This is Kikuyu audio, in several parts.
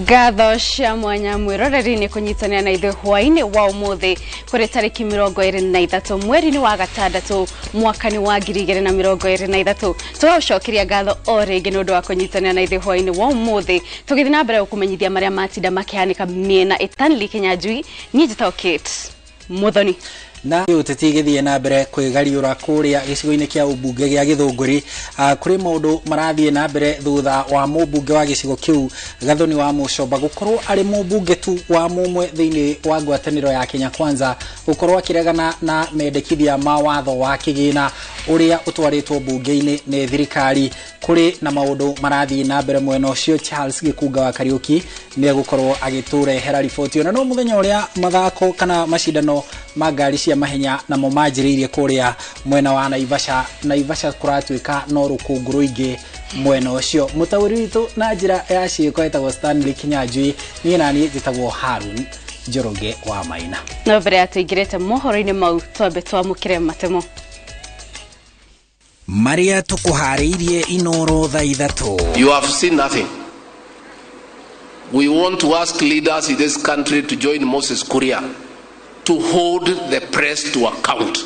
Ngatho cia mwanya mwiroreri ni kunyitanira na ithuĩ hwaĩ-inĩ wa ũmũthĩ kũrĩ tarĩki 23 mweri-inĩ wa gatandatũ mwaka-inĩ wa 2023. Tũgagũcokeria ngatho o rĩngĩ nĩ ũndũ wa kũnyitanĩra na ithuĩ hwaĩ-inĩ wa ũmũthĩ tũgĩthiĩ na mbere gũkũmenyithia marĩa matinda makĩhanĩka mĩena Stanley Kinyanjui. Niĩ njĩtagwo Kate Muthoni. Na ũteti gĩthiĩ na mbere kwĩgariũra kũrĩa gĩcigo-inĩ kĩa ũmbunge gĩa Gĩthũngũri. Kũrĩ maũndũ marathiĩ na mbere thutha wa mũmbunge wa gĩcigo kĩu Gathoni wa Mũcomba gũkorwo arĩ mũmbunge tu wa mũmwe thĩinĩ wa ngwatanĩro ya Kenya Kwanza gũkorwo akĩregana na mendekithia ma watho wa kĩgĩna ũrĩa ũtwarĩtwo mbunge-inĩ nĩ thirikari. Kũrĩ na maũndũ marathiĩ na mbere mwena ũcio. Charles Gĩkunga wa Kariũki nĩ egũkorwo agĩtũrehera riboti. Ona no mũthenya ũrĩa mathako kana macindano ma ngari cia mahenya namo manjĩrĩirie kũrĩa mwena wa Naivasha. Naivasha kũratuĩka no rũkũngũ rũingĩ mwena ũcio. Mũtaũri witũ na njĩra ya ciĩko etagwo Stanley Kinyanjui, niĩ naniĩ njĩtagwo Harun Njoroge wa Maina. No mbere ya tũingĩrĩte mohoro-inĩ mau twambe twamũkĩre matemo marĩa tũkũharĩirie Inoro thaa 3. You have seen nothing. We want to ask leaders in this country to join Moses Kuria to hold the press to account.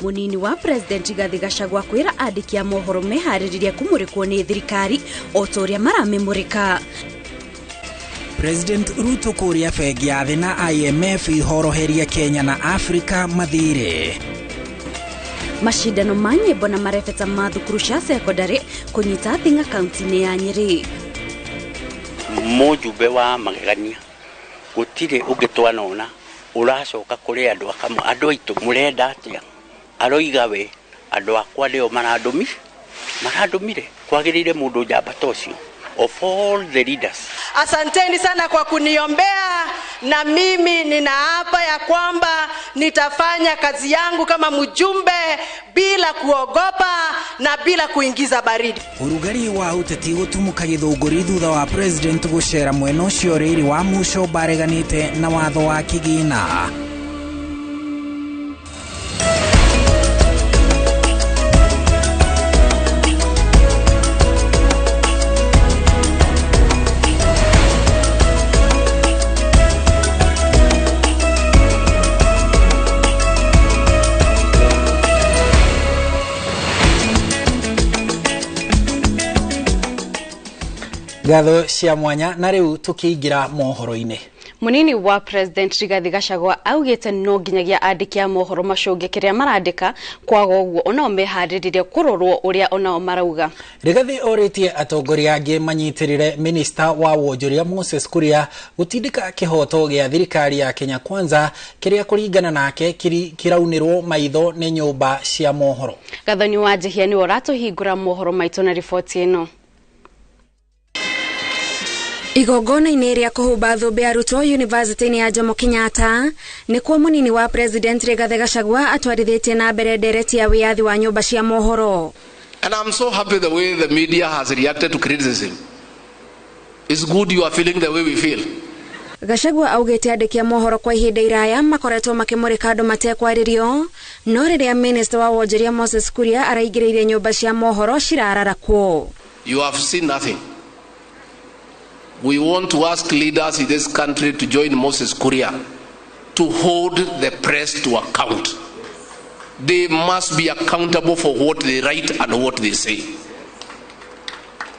Munini wa President Rigathi Gachagua kwĩra andĩki a mohoro meharĩrĩrie kũmũrĩkwo nĩ thirikari o ta ũrĩa maramĩmũrĩka. President Ruto kũrĩa bengi ya thĩ na IMF ihoroherie Kenya na Afrika mathirĩ. Macindano ma nyĩmbo na marebeta ma thukuru cia secondary kũnyita thing'a kaunti-inĩ ya Nyĩrĩ. Mũjumbe wa magegania gũtirĩ ũngĩ twanona ũracoka kũrĩ andũ akamwe, andũ aitũ mũrenda atĩa? Aroiga we andũ akwa nĩo marandũmire kwagĩrĩire mũndũ njamba ta ũcio of all the leaders. Asanteni sana kwa kuniombea, na mimi ninaapa ya kwamba nitafanya kazi yangu kama mjumbe bila kuogopa na bila kuingiza baridi. Urugari wa uteti gũtumũka Gĩthũngũri thutha wa president gũcera mwena ũcio rĩrĩ wa Mũcomba areganĩte na watho wa kĩgĩna. Ngatho cia mwanya. Na rĩu tũkĩingĩra mohoro-inĩ. Munini wa President Rigathi Gachagua augĩte no nginyagia andĩki a mohoro macũnge kĩrĩa marandĩka, kwaga ũguo onao meharĩrĩrie kũrorwo ũrĩa onao marauga. Rigathi orĩtie atongoria angĩ manyitĩrĩre minista wa wonjoria Moses Kuria gũtindĩka kĩhoto gĩa thirikari ya Kenya Kwanza kĩrĩa kũringana nake kĩraunĩrwo maitho nĩ nyũmba cia mohoro. Gathoni wa Njihia nĩwe ũratũhingũra mohoro maitũ na riboti ĩno. Igongona-inĩ rĩa kũhumba thũmbĩ arutwo University-inĩ ya Jomo Kenyatta nĩkuo munini wa President Rigathi Gachagua atwarithĩtie na mbere ndereti ya wĩyathi wa nyũmba cia mohoro. And I'm so happy the way the media has reacted to criticism. It's good you are feeling the way we feel. Gachagua augĩte andĩki a mohoro kwa ihinda iraya makoretwo makĩmũrĩka andũ matekwarĩrio, no rĩrĩa Minister wa wonjoria Moses Kuria araingĩrĩire nyũmba cia mohoro cirararakwo. You have seen nothing. We want to ask leaders in this country to join Moses Kuria to hold the press to account. They must be accountable for what they write and what they say.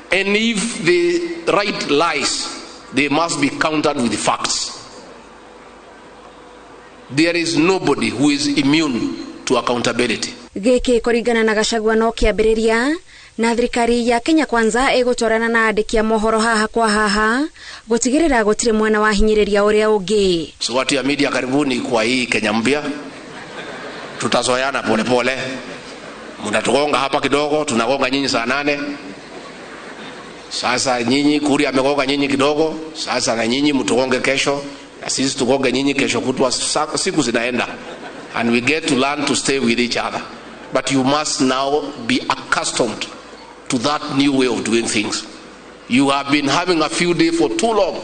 And if they write lies, they must be countered with facts. There is nobody who is immune to accountability. Gĩkĩ kũringana na Gachagua no kĩambĩrĩria na thirikari ya Kenya Kwanza ĩgũtwarana na andĩki a mohoro haha kwa haha gũtigĩrĩra gũtirĩ mwena wa hinyĩrĩria ũrĩa ũngĩ. So watu ya media, karibuni kwa hii Kenya mpya. Tutazoeana pole pole. Mnatugonga hapa kidogo, tunagonga nyinyi saa 8. Sasa nyinyi Kuria amegonga nyinyi kidogo, sasa na nyinyi mtugonge kesho, na sisi tugonge nyinyi kesho kutwa. Siku zinaenda. And we get to learn to stay with each other. But you must now be accustomed to that new way of doing things. You have been having a few days for too long.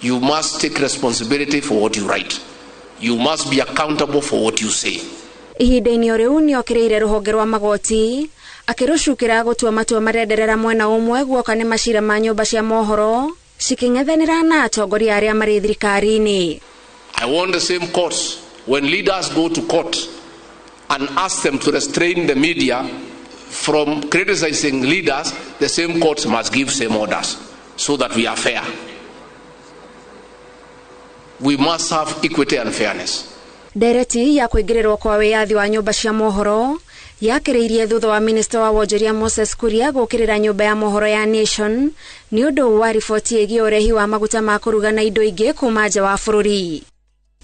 You must take responsibility for what you write. You must be accountable for what you say. Ihinda-inĩ o rĩu nĩokĩrĩire rũhonge rwa magoti Akĩrũcukĩra gũtua matua marenderera mwena ũmwe guoka nĩ macira ma nyũmba cia mohoro cikĩng'ethanĩra na atongoria arĩa marĩ thirikari-inĩ. I want the same courts when leaders go to court and ask them to restrain the media from criticizing leaders, the same courts must give same orders so that we are fair. We must have equity and fairness. Ndereti ya kũingĩrĩrwo kwa wĩyathi wa nyũmba cia mohoro yakĩrĩirie thutha wa minista wa wonjoria Moses Kuria gũkĩrĩra nyũmba ya mohoro ya Nation nĩ ũndũ wa riboti ĩgiĩ ũrehi wa maguta ma kũruga na indo ingĩ kuma nja wa bũrũri.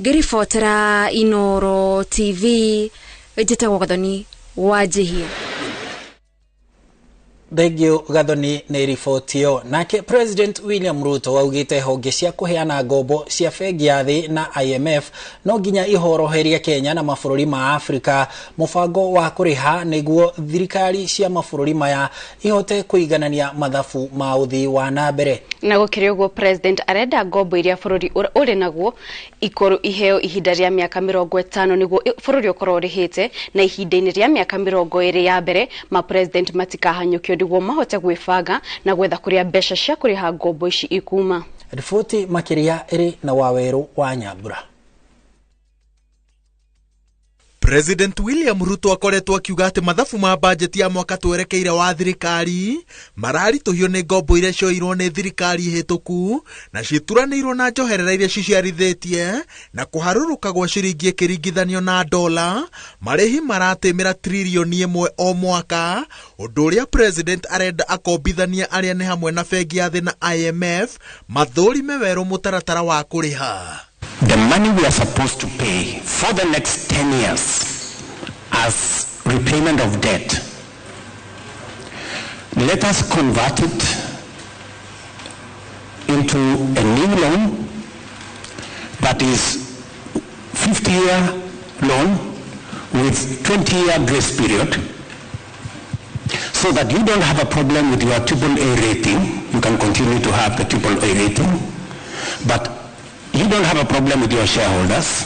Ngĩribotera Inoro TV, njĩtagwo Gathoni wa Njihia. Thengiũ Gathoni nĩ riboti ĩyo. Nake President William Ruto augĩte honge cia kũheana ngombo cia bengi ya thĩ na IMF no nginya ihoroherie Kenya na mabũrũri ma Afrika mũbango wa kũrĩha nĩguo thirikari cia mabũrũri maya ihote kũiganania mathabu ma ũthii wa na mbere. Na gũkĩrĩ ũguo President arenda ngombo iria bũrũri ũrĩ naguo ikorwo iheo ihinda rĩa mĩaka 50 nĩguo bũrũri ũkorwo ũrĩhĩte, na ihinda-inĩ rĩa mĩaka 20 ya mbere ma President matikahanyũkio nĩguo mahote gwĩbanga na gwetha kũrĩa mbeca cia kũrĩha ngombo ici ikuma. Riboti makĩria ĩrĩ na Wawerũ wa Nyambura. President William Ruto akoretwo akiuga atĩ mathabu ma bajeti ya mwaka twerekeire wa thirikari mararitũhio nĩ ngombo iria cioirwo nĩ thirikari hĩtũku na cituranĩirwo na njoherera iria ciciarithĩtie na kũharũrũka gwa ciringi ĩkĩringithanio na dola. Marĩhi maratĩmĩra tririoni 1 o mwaka, ũndũ ũrĩa President arenda akombithania arĩa nĩ hamwe na bengi ya thĩ na IMF mathũrime werũ mũtaratara wa kũrĩha. The money we are supposed to pay for the next 10 years as repayment of debt, let us convert it into a new loan that is 50-year loan with 20-year grace period, so that you don't have a problem with your AAA rating. You can continue to have the AAA rating, but you don't have a problem with your shareholders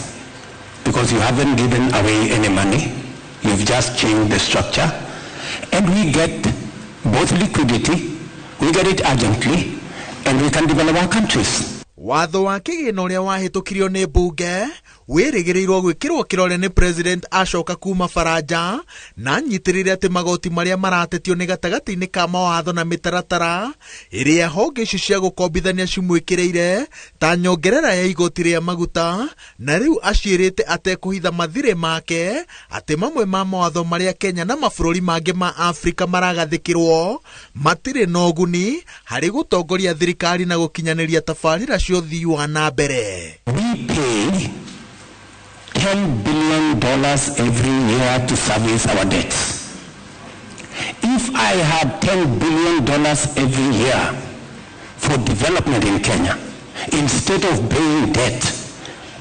because you haven't given away any money. You've just changed the structure. And we get both liquidity, we get it urgently, and we can develop our countries. Watho wa kĩgĩna ũrĩa wahĩtũkirio nĩ mbunge wĩrĩgĩrĩirwo gwĩkĩrwo kĩrore nĩ President acoka kuma Faranja na anyitĩrĩre atĩ magoti marĩa maratetio nĩ gatagatĩ-inĩ ka mawatho na mĩtaratara ĩrĩa honge ici cia gũkombithania cimwĩkĩrĩire ta nyongerera ya igoti rĩa maguta, na rĩu aciĩrĩte atekũhitha mathirĩ make atĩ mamwe ma mawatho marĩa Kenya na mabũrũri mangĩ ma Afrika maragathĩkĩrwo matirĩ na ũguni harĩ gũtongoria thirikari na gũkinyanĩria tabarĩra cia ũthii wa na mbere. We pay $10 billion every year to service our debts. If I had $10 billion every year for development in Kenya, instead of paying debt,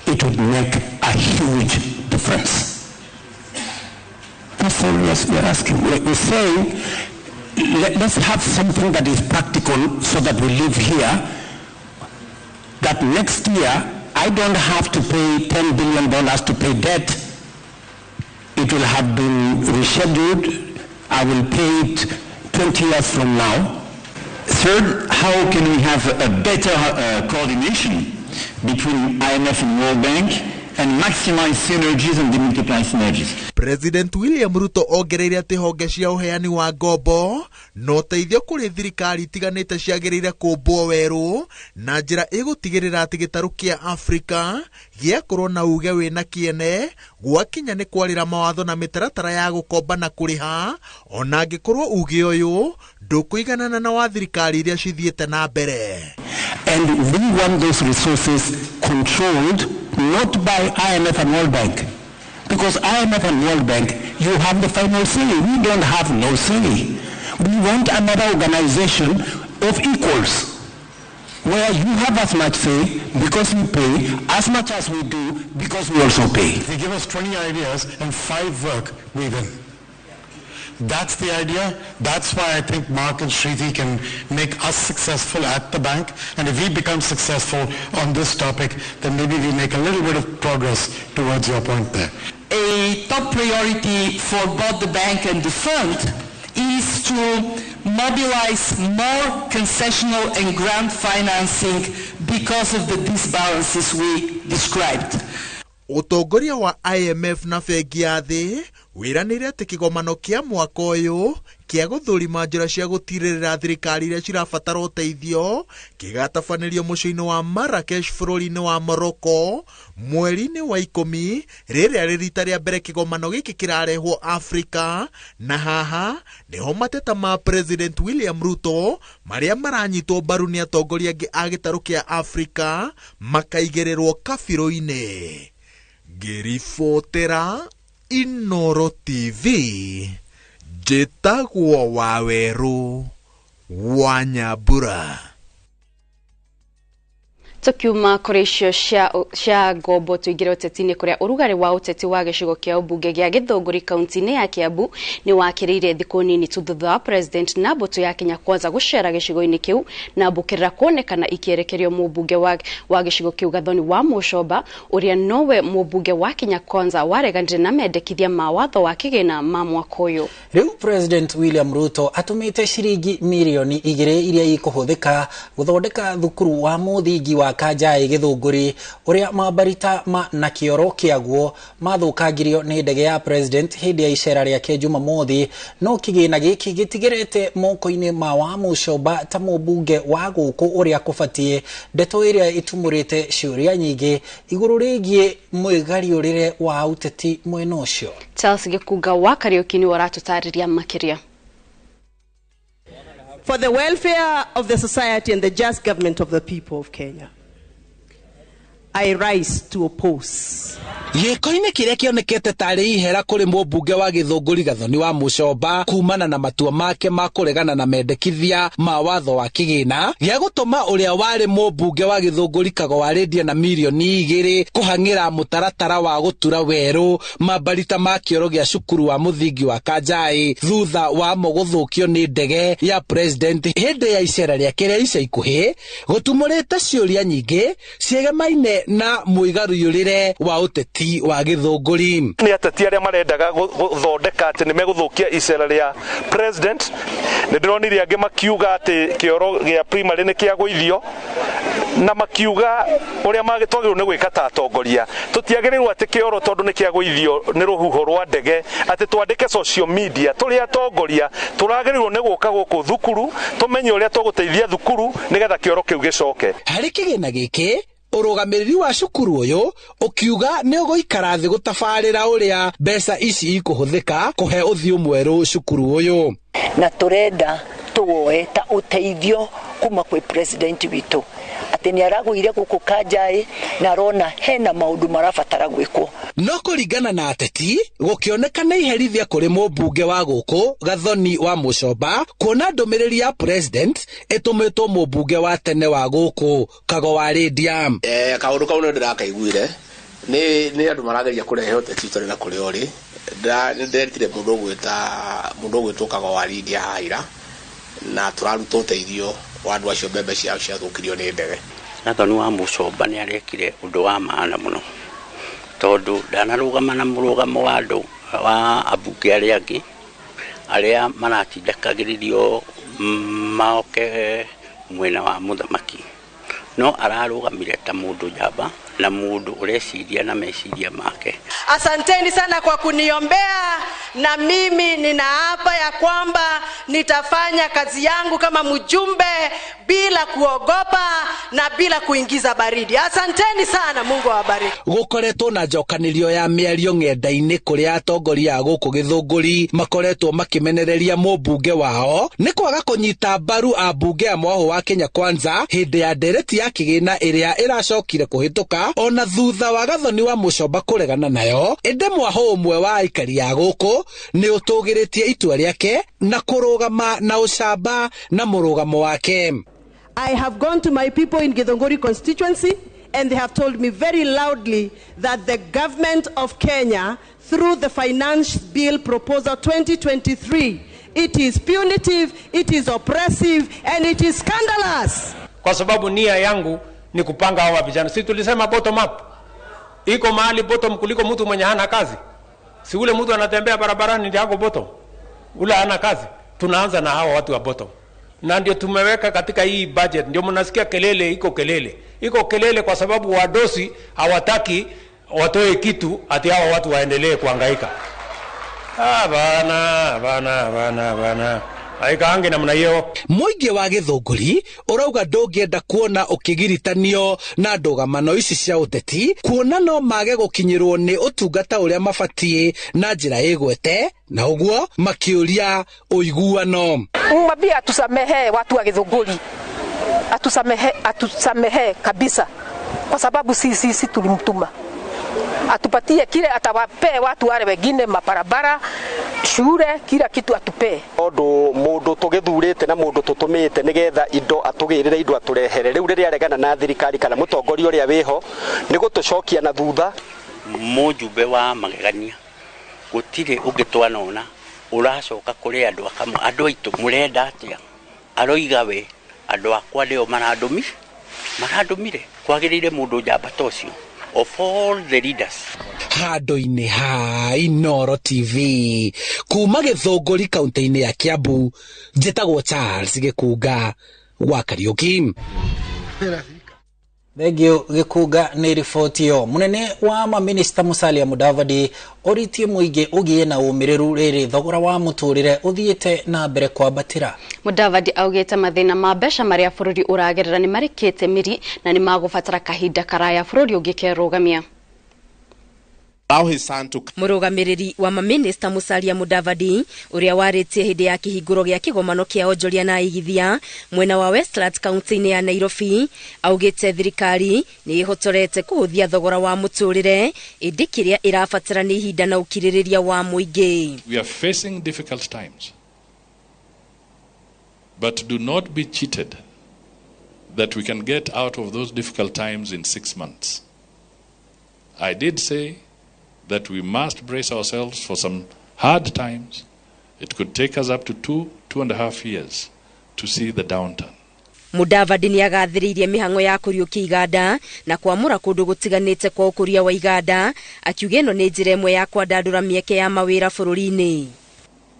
it would make a huge difference. That's all we are asking. We're saying, let's have something that is practical so that we live here, that next year I don't have to pay $10 billion to pay debt. It will have been rescheduled. I will pay it 20 years from now. Third, how can we have a better coordination between IMF and World Bank and maximize synergies and demultiply synergies? President William Ruto ongereire atĩ honge cia ũheani wa ngombo na ũteithio kũrĩ thirikari itiganĩte ciagĩrĩire kũmbwo werũ na njĩra ĩgũtigĩrĩra atĩ gĩtarũ kĩa Afrika gĩakorwo na uge wĩna kĩene gwakinya nĩ kwarĩra mawatho na mĩtaratara ya gũkomba na kũrĩha, ona angĩkorwo uge ũyũ ndũkũiganana na wa thirikari iria cithiĩte na mbere. And we want those resources controlled not by IMF and World Bank. Because IMF and World Bank, you have the final say. We don't have no say. We want another organization of equals, where you have as much say because you pay, as much as we do because we also pay. If you give us 20 ideas and 5 work, we win. That's the idea. That's why I think Mark and Shriti can make us successful at the bank. And if we become successful on this topic, then maybe we make a little bit of progress towards your point there. A top priority for both the bank and the fund is to mobilize more concessional and grant financing because of the disbalances we described. Ũtongoria wa IMF na bengi ya thĩ wĩranĩire atĩ kĩgomano kĩa mwaka ũyũ kĩa gũthũrima njĩra cia gũtirĩrĩra thirikari iria cirabatara ũteithio kĩgatabanĩrio mũciĩ-inĩ wa Marrakesh bũrũri-inĩ wa Morocco mweri-inĩ wa 10 rĩrĩa rĩ rita rĩa mbere kĩgomano gĩkĩ kĩrarehwo Afrika, na haha nĩho mateta ma President William Ruto marĩa maranyitwo mbaru nĩ atongoria angĩ a gĩtarũ kĩa Afrika makaigĩrĩrwo kabirũ-inĩ. Ngĩribotera Inoro TV, njĩtagwo Wawerũ wa Nyambura. Tukiuma kũrĩ icio cia ngombo tuingire ũteti-inĩ kũrĩa ũrugarĩ wa ũteti wa gĩcigo kĩa ũmbunge gĩa Gĩthũngũri kaunti-inĩ ya Kiambu nĩ wakĩrĩire thikũ nini tu thutha wa president na mbũtũ ya Kenya Kwanza gũcera gĩcigo-inĩ kĩu na mbũkĩrĩra kuonekana ikĩerekerio mũmbunge wa gĩcigo kĩu Gathoni wa Mũcomba ũrĩa nowe mũmbunge wa Kenya Kwanza wareganire na mendekithia ma watho wa kĩgĩna ma mwaka ũyũ. Rĩu President William Ruto atũmĩte ciringi mirioni 2 iria ikũhũthĩka gũthondeka thukuru wa mũthingi wa Kanjai Gĩthũngũri ũrĩa mambarita na kĩoro kĩaguo mathũkangirio nĩ ndege ya president hĩndĩ ya icera rĩake Jumamothi, no kĩgĩna gĩkĩ gĩtigĩrĩte moko-inĩ ma wa Mũcomba ta mũmbunge wa gũkũ ũrĩa kũbatiĩ, ndeto ĩrĩa ĩtumũrĩte ciũria nyingĩ igũrũ rĩgiĩ mwĩgariũrĩre wa ũteti mwena ũcio. Charles Gĩkunga wa Kariũki nĩwe ũratũtarĩria makĩria. For the welfare of the society and the just government of the people of Kenya, I rise to oppose. Gĩko-inĩ kĩrĩa kĩonekete tarĩ ihera kũrĩ mũmbunge wa Gĩthũngũri Gathoni wa Mũcomba kumana na matua make ma kũregana na mendekithia ma watho wa kĩgĩna gĩa gũtũma ũrĩa warĩ mũmbunge wa Gĩthũngũri Kago wa Rĩndia na mirioni 2 kũhang'ĩra mũtaratara wa gũtura werũ mambarita ma kĩoro gĩa cukuru wa mũthingi wa Kanjai thutha wa mo gũthũkio nĩ ndege ya president hĩndĩ ya icera rĩake rĩa ica ikuhĩ gũtumũrĩte ciũria nyingĩ ciegemaine na mũigarũrĩre wa ũteti wa Gĩthũngũri. Nĩ ateti arĩa marendaga gũthondeka atĩ nĩ megũthũkia icera rĩa president. Nĩ ndĩronire angĩ makiuga atĩ kĩoro gĩa primary nĩ kĩagũithio na makiuga ũrĩa twagĩrĩirwo nĩ gwĩka ta atongoria. Tũtiagĩrĩirwo atĩ kĩoro tondũ nĩ kĩagũithio nĩ rũhuho rwa ndege atĩ twandĩke social media. Tũrĩ atongoria tũragĩrĩirwo nĩ gũka gũkũ thukuru tũmenye ũrĩa tũgũteithia thukuru nĩgetha kĩoro kĩu gĩcoke. Harĩ kĩgĩna gĩkĩ ũrũgamĩrĩri wa cukuru ũyũ ũkiuga nĩ ũgũikara thĩ gũtabarĩra ũrĩa mbeca ici ikũhũthĩka kũhe ũthiũ mwerũ cukuru ũyũ. Na tũrenda tũwoe ta ũteithio kuma kwĩ president witũ atĩ nĩ aragũire gũkũ Kanjai na arona hena maũndũ marabatara gwĩkwo. No kũringana na ateti gũkĩonekana iherithia kũrĩ mũmbunge wa gũkũ Gathoni wa Mũcomba kuona ndũmĩrĩri ya president ĩtũmĩtwo mũmbunge wa tene wa gũkũ Kago wa Rĩndia. Kaũndũ kau nĩ ndĩrakaiguire nĩ andũ marageria kũrehe ũteti ũtarĩ na kũrĩa ũrĩ. Ndĩretire mũndũ ũgwĩtwo Kago wa Rĩndia haha ira na tũraruta ũteithio wa andũ acio mbembe ciao ciathũkirio nĩ ndege. Gathoni wa Mũcomba nĩ arekire ũndũ wa maana mũno tondũ ndanarũgama na mũrũgamo wa andũ wa ambunge arĩa angĩ arĩa maratindĩkagĩrĩrio maoke mwena wa mũthamaki, no ararũgamire ta mũndũ njamba na mũndũ ũreciria na meciria make. Asanteni sana kwa kuniombea, na mimi ninaapa ya kwamba nitafanya kazi yangu kama mjumbe bila kuogopa na bila kuingiza baridi. Asanteni sana, Mungu awabariki. Gukoretwo na njokanĩrio ya mĩario ng'enda-inĩ kũrĩa atongoria a gũkũ Gĩthũngũri makoretwo makĩmenereria mũmbunge wao nĩ kwaga kũnyita mbaru ambunge a mwahũ wa Kenya Kwanza hĩndĩ ya ndereti ya kĩgĩna ĩrĩa ĩracokire kũhĩtũka ona thutha wa Gathoni wa Mũcomba kũregana nayo. Ĩndĩ mwahũ ũmwe wa aikari a gũkũ nĩ ũtũgĩrĩtie itua rĩake na kũrũgama na ũcamba na mũrũgamo wake. I have gone to my people in Githunguri constituency and they have told me very loudly that the government of Kenya, through the Finance Bill Proposal 2023, it is punitive, it is oppressive, and it is scandalous. Kwa sababu nia yangu ni kupanga hawa vijana. Si tulisema bottom up. Iko mahali bottom kuliko mtu mwenye hana kazi. Si ule mtu anatembea barabarani ndiye ako bottom. Ule hana kazi. Tunaanza na hawa watu wa bottom, na ndio tumeweka katika hii budget. Ndio mnasikia kelele, iko kelele, iko kelele kwa sababu wadosi hawataki watoe kitu ati hawa watu waendelee kuhangaika. Ah, bana bana bana bana, aikaange namna hiyo. Mũingĩ wa Gĩthũngũri ũrauga ndũngĩenda kuona ũkĩgiritanio na ndũgamano ici cia ũteti, kuona no mage gũkinyĩrwo nĩ ũtungata ũrĩa mabatiĩ na njĩra ĩgwete, na ũguo makĩũria ũiguano. Mwambie atusamehe watu wa Githunguri, atusamehe, atusamehe kabisa, kwa sababu sisi tulimtuma atupatie kile atawapee watu wale wengine, mabarabara, shule, kila kitu atupee. Tondu mundu tugithurite na mundu tutumite nigetha indo atugirire indo aturehere, riu riria aregana na thirikari kana mutongoria uria wiho ni gutucokia na thutha. Mujumbe wa magegania gutire ungi twanona uracoka kuri andu akamwe andu aitu murenda atia, aroiga we andu akwa nio marandumire kwagirire mundu njamba ta ucio of all the leaders. Handũ-inĩ ha Inooro TV kuma Gĩthũngũri kaunti-inĩ ya Kiambu, njĩtagwo Charles Gĩkunga wa Kariũki. Thengio Gĩkunga nĩ riboti ĩyo. Mũnene wa maminista Musalia Mudavadi orĩtie mũingĩ ũgĩe na ũmĩrĩru rĩrĩ thogora wa mũtũrĩre ũthiĩte na mbere kwambatĩra. Mudavadi augĩte mathĩna ma mbeca marĩa bũrũri ũragerera nĩ marĩkĩte mĩri na nĩ magũbatara kahinda karaya bũrũri ũngĩkerũgamia. Mũrũgamĩrĩri wa maminista Musalia Mudavadi ũrĩa warĩtie hĩndĩ ya kĩhingũro gĩa kĩgomano kĩa onjoria na aigithia mwena wa Westlands kaunti-inĩ ya Nairobi augĩte thirikari nĩ ĩhotorete kũhũthia thogora wa mũtũrĩre, ĩndĩ kĩrĩa ĩrabatara nĩ ihinda na ũkirĩrĩria wa mũingĩ. We are facing difficult times, but do not be cheated that we can get out of those difficult times in 6 months. I did say that we must brace ourselves for some hard times. It could take us up to 2.5 years to see the downturn. Mudavadi nĩ agathĩrĩirie mĩhang'o ya kũriũkia iganda na kwamũra kũndũ gũtiganĩte kwa ũkũria wa iganda, akiuga ĩno nĩ njĩra ĩmwe ya kwandandũra mĩeke ya mawĩra bũrũri-inĩ.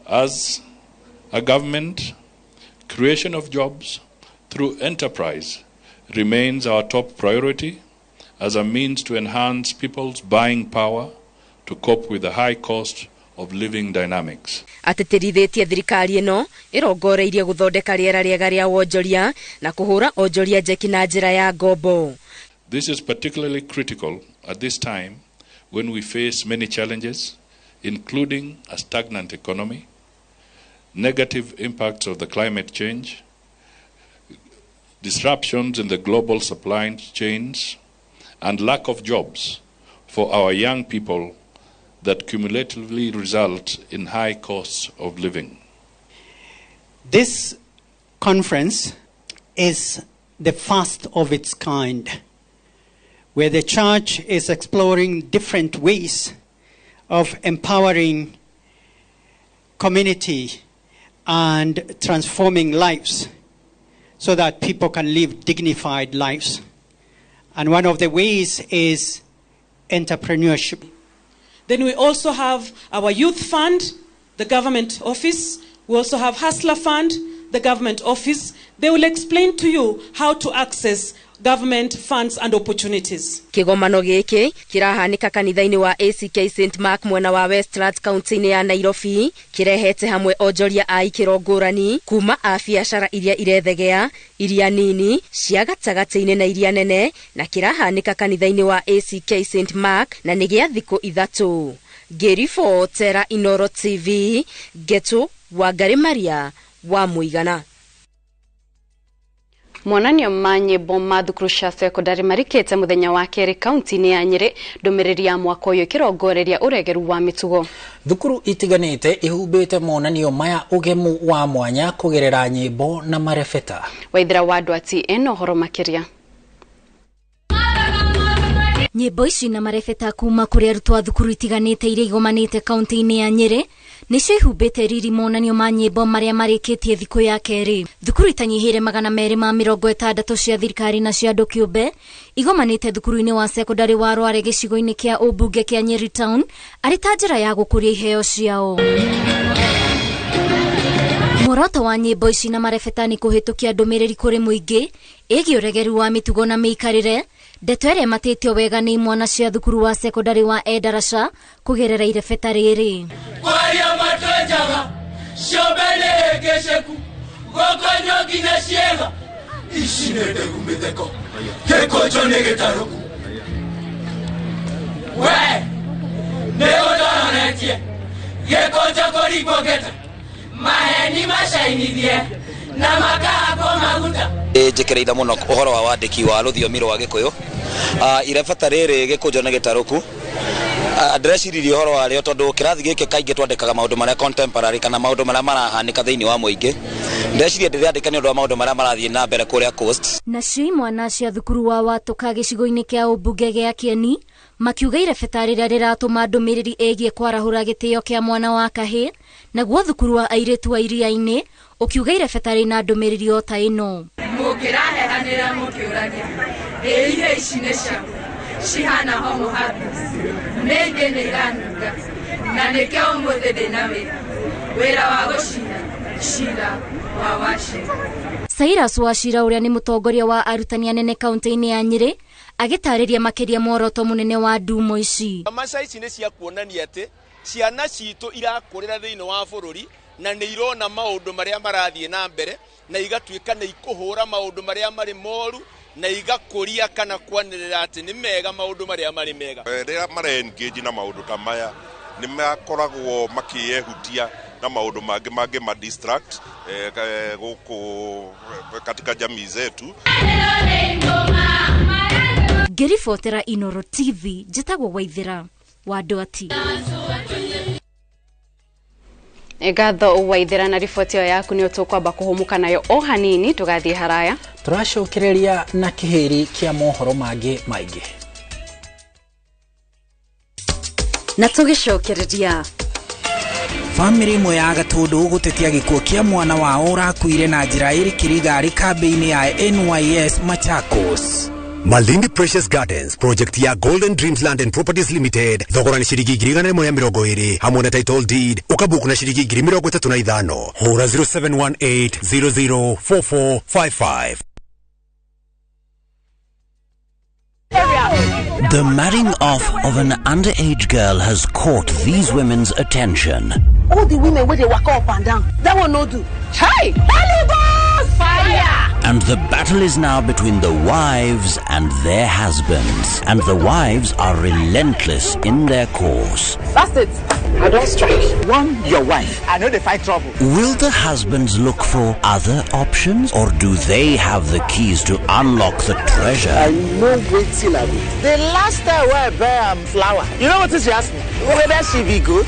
As a government, creation of jobs through enterprise remains our top priority as a means to enhance people's buying power to cope with the high cost of living dynamics. Atĩtĩrithĩtie thirikari ĩno ĩrongoreirie gũthondeka rĩera rĩega rĩa wonjoria na kũhũra onjoria njeki na njĩra ya ngombo. This is particularly critical at this time when we face many challenges, including a stagnant economy, negative impacts of the climate change, disruptions in the global supply chains, and lack of jobs for our young people that cumulatively result in high costs of living. This conference is the first of its kind, where the church is exploring different ways of empowering community and transforming lives so that people can live dignified lives. And one of the ways is entrepreneurship. Then we also have our youth fund, the government office. We also have Hustler Fund, the government office. They will explain to you how to access government funds and opportunities. Kigomano giki kirahanika kanitha-inĩ wa ACK St Mark mwena wa Westlands kaunti-inĩ ya Nairobi, kirehete hamwe onjoria a ikĩro ngũrani kuma a biacara iria irethegea, iria nini, cia gatagatĩ-inĩ na iria nene, na kirahanika kanitha-inĩ wa ACK St Mark na nĩ gĩa thikũ 3. Ngĩribotera Inooro TV, Getu Wangari Maria wa Mũigana. Monanio ma nyĩmbo ma thukuru cia sekondari marikĩte mũthenya wa kerĩ kaunti-inĩ ya Nyĩrĩ, ndũmĩrĩri ya mwaka ũyũ ĩkĩrongoreria ũregeru wa mĩtugo. Thukuru itiganĩte ihumbĩte monanio maya ũgemu wa mwanya kũgerera nyĩmbo na marebeta. Waithera wa Ndwati ena ũhoro makĩria. Nyĩmbo ici na marebeta kuma kũrĩ arutwo a thukuru itiganĩte iria igomanĩte kaunti-inĩ ya Nyĩrĩ nĩcio ihumbĩte riri monanio ma nyĩmbo marĩa marĩkĩtie thikũ ya kerĩ. Thukuru itanyihĩire 260 cia thirikari na cia andũ kĩũmbe igomanĩte thukuru-inĩ wa sekondari wa Rware gĩcigo-inĩ kĩa ũmbunge kĩa Nyeri Town arĩ ta njĩra ya gũkũria iheo ciao. Muoroto wa nyĩmbo ici na marebeta nĩ kũhĩtũkia ndũmĩrĩri kũrĩ mũingĩ ĩgiĩ ũregeru wa mĩtugo na mĩikarĩre, ndeto ĩrĩa ĩmatĩtio wega nĩ imwana cia thukuru wa sekondari wa Endarasha kũgerera irebeta rĩrĩ. Kwaria matwenjaga ciombe nĩ hĩngĩcĩku gũkonywo nginya ciĩga ici nĩ ndegu mĩtheko gĩkũnjo nĩ gĩtarũku we nĩ ũndororetie gĩkũnjo kũringwo ngeta maheni macainithie na makahakwo maguta. Njĩkĩrĩire mũno ũhoro wa wandĩki wa rũthiomi rwa Gĩkũyũ. Irebeta rĩrĩ gĩkũnjo nĩ gĩtarũku, ndĩreciririe ũhoro warĩo tondũ kĩrathi gĩkĩ kaingĩ twandĩkaga maũndũ marĩa contemporary kana maũndũ marĩa marahanĩka thĩinĩ wa mũingĩ. Ndĩreciria ndĩrĩandĩka nĩ ũndũ wa maũndũ marĩa marathiĩ na mbere kũrĩa coast. Nacio imwana cia thukuru wa Watũka gĩcigo-inĩ kĩa ũmbunge gĩa Kĩeni makiuga irebeta rĩrĩa rĩratũma ndũmĩrĩri ĩgiĩ kwarahũra gĩtĩo kĩa mwana wa kahĩĩ, naguo thukuru wa airĩtu wa Iria-inĩ ũkiuga irebeta rĩna ndũmĩrĩri o ta ĩno. Mũkĩrahehanĩra mũkĩũragia ĩ ihe ici nĩ ciaku cihana homo habilis nĩ ingĩ nĩ iranunga na nĩkĩo ũmũthĩ ndĩna wĩra wĩra wa gũcina cira wa Wachira. Cyrus Wachira ũrĩa nĩ mũtongoria wa arutani anene kaunti-inĩ ya Nyĩrĩ agĩtarĩria makĩria muoroto mũnene wa ndumo ici. Tamasha ici nĩ cia kuonania atĩ ciana citũ irakũrĩra thĩinĩ wa bũrũri na nĩ irona maũndũ marĩa marathiĩ na mbere na igatuĩka nĩ ikũhũra maũndũ marĩa marĩ moru na igakũria kana kwanĩrĩra atĩ nĩ mega maũndũ marĩa marĩ mega. Rĩrĩa mara engage na maũndũ ta maya nĩ makoragwo makĩehutia na maũndũ mangĩ mangĩ ma distract gũkũ katika jamii zetu. Ngĩribotera Inoro TV, njĩtagwo Waithera wa Ndwati. Ngatho Waithera na riboti ĩyo yaku nĩ tũkwamba kũhũmũka nayo o hanini tũgathiĩ haraya. Tũracokereria na kĩhĩri kĩa mohoro mangĩ maingĩ. Na tũgĩcokereria Famĩlĩ ĩmwe ya Gatũndũ gũtetia gĩkuũ kĩa mwana wao ũrakuire na njĩra ĩrĩ kĩriga kambĩ-inĩ ya NYS Machakos. Malindi Precious Gardens project ya Golden Dreams Land and Properties Limited thogora ni ciringi 120,000 hamwe na title deed ukabuku na ciringi 35,000. Hura 0718 004455. The marrying off of an underage girl has caught these women's attention. All the women where they walk up and down, that one no do. Hey! Holy Ghost! Fire! And the battle is now between the wives and their husbands. And the wives are relentless in their course. That's it. I don't strike. One, your wife. I know they fight trouble. Will the husbands look for other options, or do they have the keys to unlock the treasure? I know wait till I wait. The last time I buy flour, you know what she asked me? Whether she be good?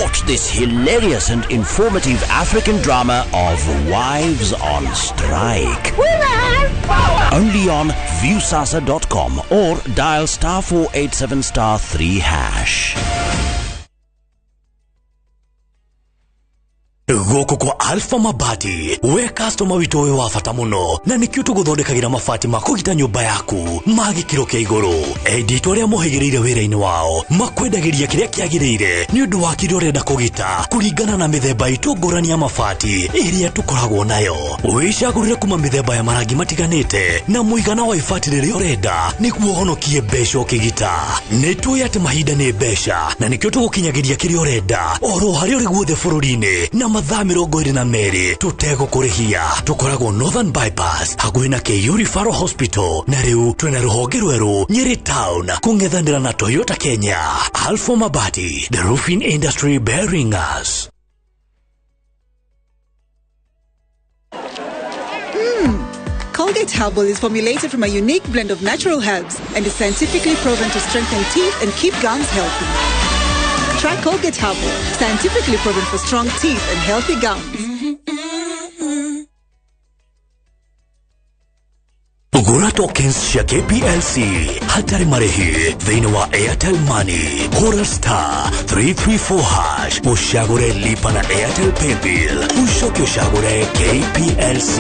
Watch this hilarious and informative African drama of Wives on Strike. Women power! Only on viewsasa.com or dial *487*3#. Gũkũ kwa Alpha Mabati we customer witũ wĩ wa bata mũno na nĩkĩo tũgũthondekagĩra mabati ma kũgita nyũmba yaku ma gĩkĩro kĩa igũrũ. Endi arĩa mohĩgĩrĩire wĩra-inĩ wao makwendagĩria kĩrĩa kĩagĩrĩire nĩ ũndũ wa kĩrĩa ũrenda kũgita kũringana na mĩthemba itũ ngũrani ya mabati ĩrĩa tũkoragwo nayo. Wĩcagũrĩre kuma mĩthemba ya marangi matiganĩte na mũigana wa ibati rĩrĩa ũrenda nĩguo ũhonokie mbeca ũkĩgita. Nĩ tũĩ atĩ mahinda nĩ mbeca na nĩkĩo tũgũkinyagĩria kĩrĩa ũrenda oro harĩa ũrĩ guothe bũrũri-inĩ na mathaa 22 tũtegũkũrĩhia. Tũkoragwo Northern Bypass hakuhĩ na KU Referral Hospital na rĩu twĩna rũhonge rwerũ Nyeri Town kũng'ethanĩra na Toyota Kenya. Alpha Mabati, the roofing industry bearing us. Colgate Herbal is formulated from a unique blend of natural herbs and is scientifically proven to strengthen teeth and keep gums healthy. Try Colgate Herbal, scientifically proven for strong teeth and healthy gums. Gura tokens cia KPLC hatarĩ marĩhi thĩinĩ wa Airtel Money. Hũra *334# ũcagũre lipa na Airtel Paybill ũcoke ũcagũre KPLC.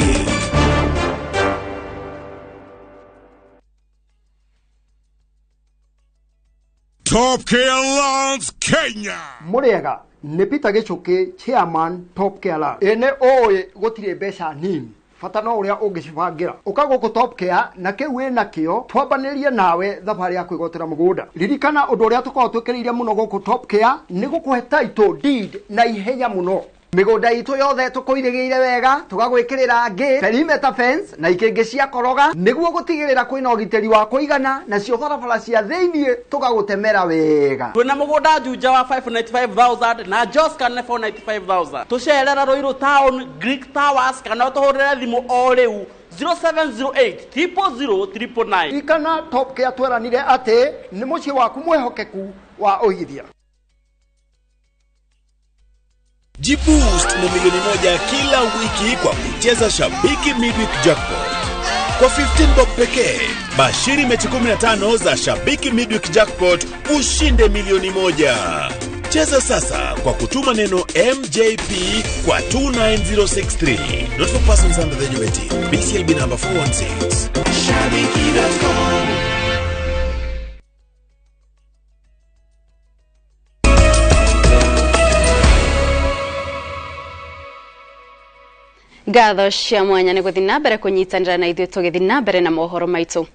Top Care Lands Kenya. Mũrĩega nĩ Peter Gĩchũkĩ, chairman Top Care Lands. Ĩ nĩ ũĩ gũtirĩ mbeca nini, bata no ũrĩa ũngĩcibangĩra. Ũka gũkũ Top Care na kĩu wĩ nakĩo twambanĩrie nawe thabarĩ ya kwĩgwatĩra mũgũnda. Ririkana ũndũ ũrĩa tũkoragwo twĩkĩrĩire mũno gũkũ Top Care nĩ gũkũhe title deed na ihenya mũno. Mĩgũnda itũ yothe tũkũirĩgĩire wega, tũgagwĩkĩrĩra ngĩ perimeter fence na ikĩngĩ cia koroga nĩguo gũtigĩrĩra kwĩna ũgitĩri wa kũigana, nacio barabara cia thĩiniĩ tũgagũtemera wega. Twĩna mũgũnda Juja wa 595,000 na Joska nĩ 495,000. Tũcerera Ruiru Town, Greek Towers, kana ũtũhũrĩre thimũ o rĩu 0708 000 999. Ririkana Top Care tweranire atĩ nĩ mũciĩ waku mwĩhokeku wa ũigithia. Jiboost na 1,000,000 kila wiki kwa kucheza Shabiki Midweek Jackpot. Kwa 15 bob pekee, bashiri mechi 15 za Shabiki Midweek Jackpot ushinde 1,000,000. Cheza sasa kwa kutuma neno MJP kwa 29063. Not for persons under the age of 18. BCLB number 416. Shabiki.com. Ngatho cia mwanya nĩ gũthiĩ na mbere kũnyitanĩra na ithuĩ tũgĩthiĩ na mbere na mohoro maitũ.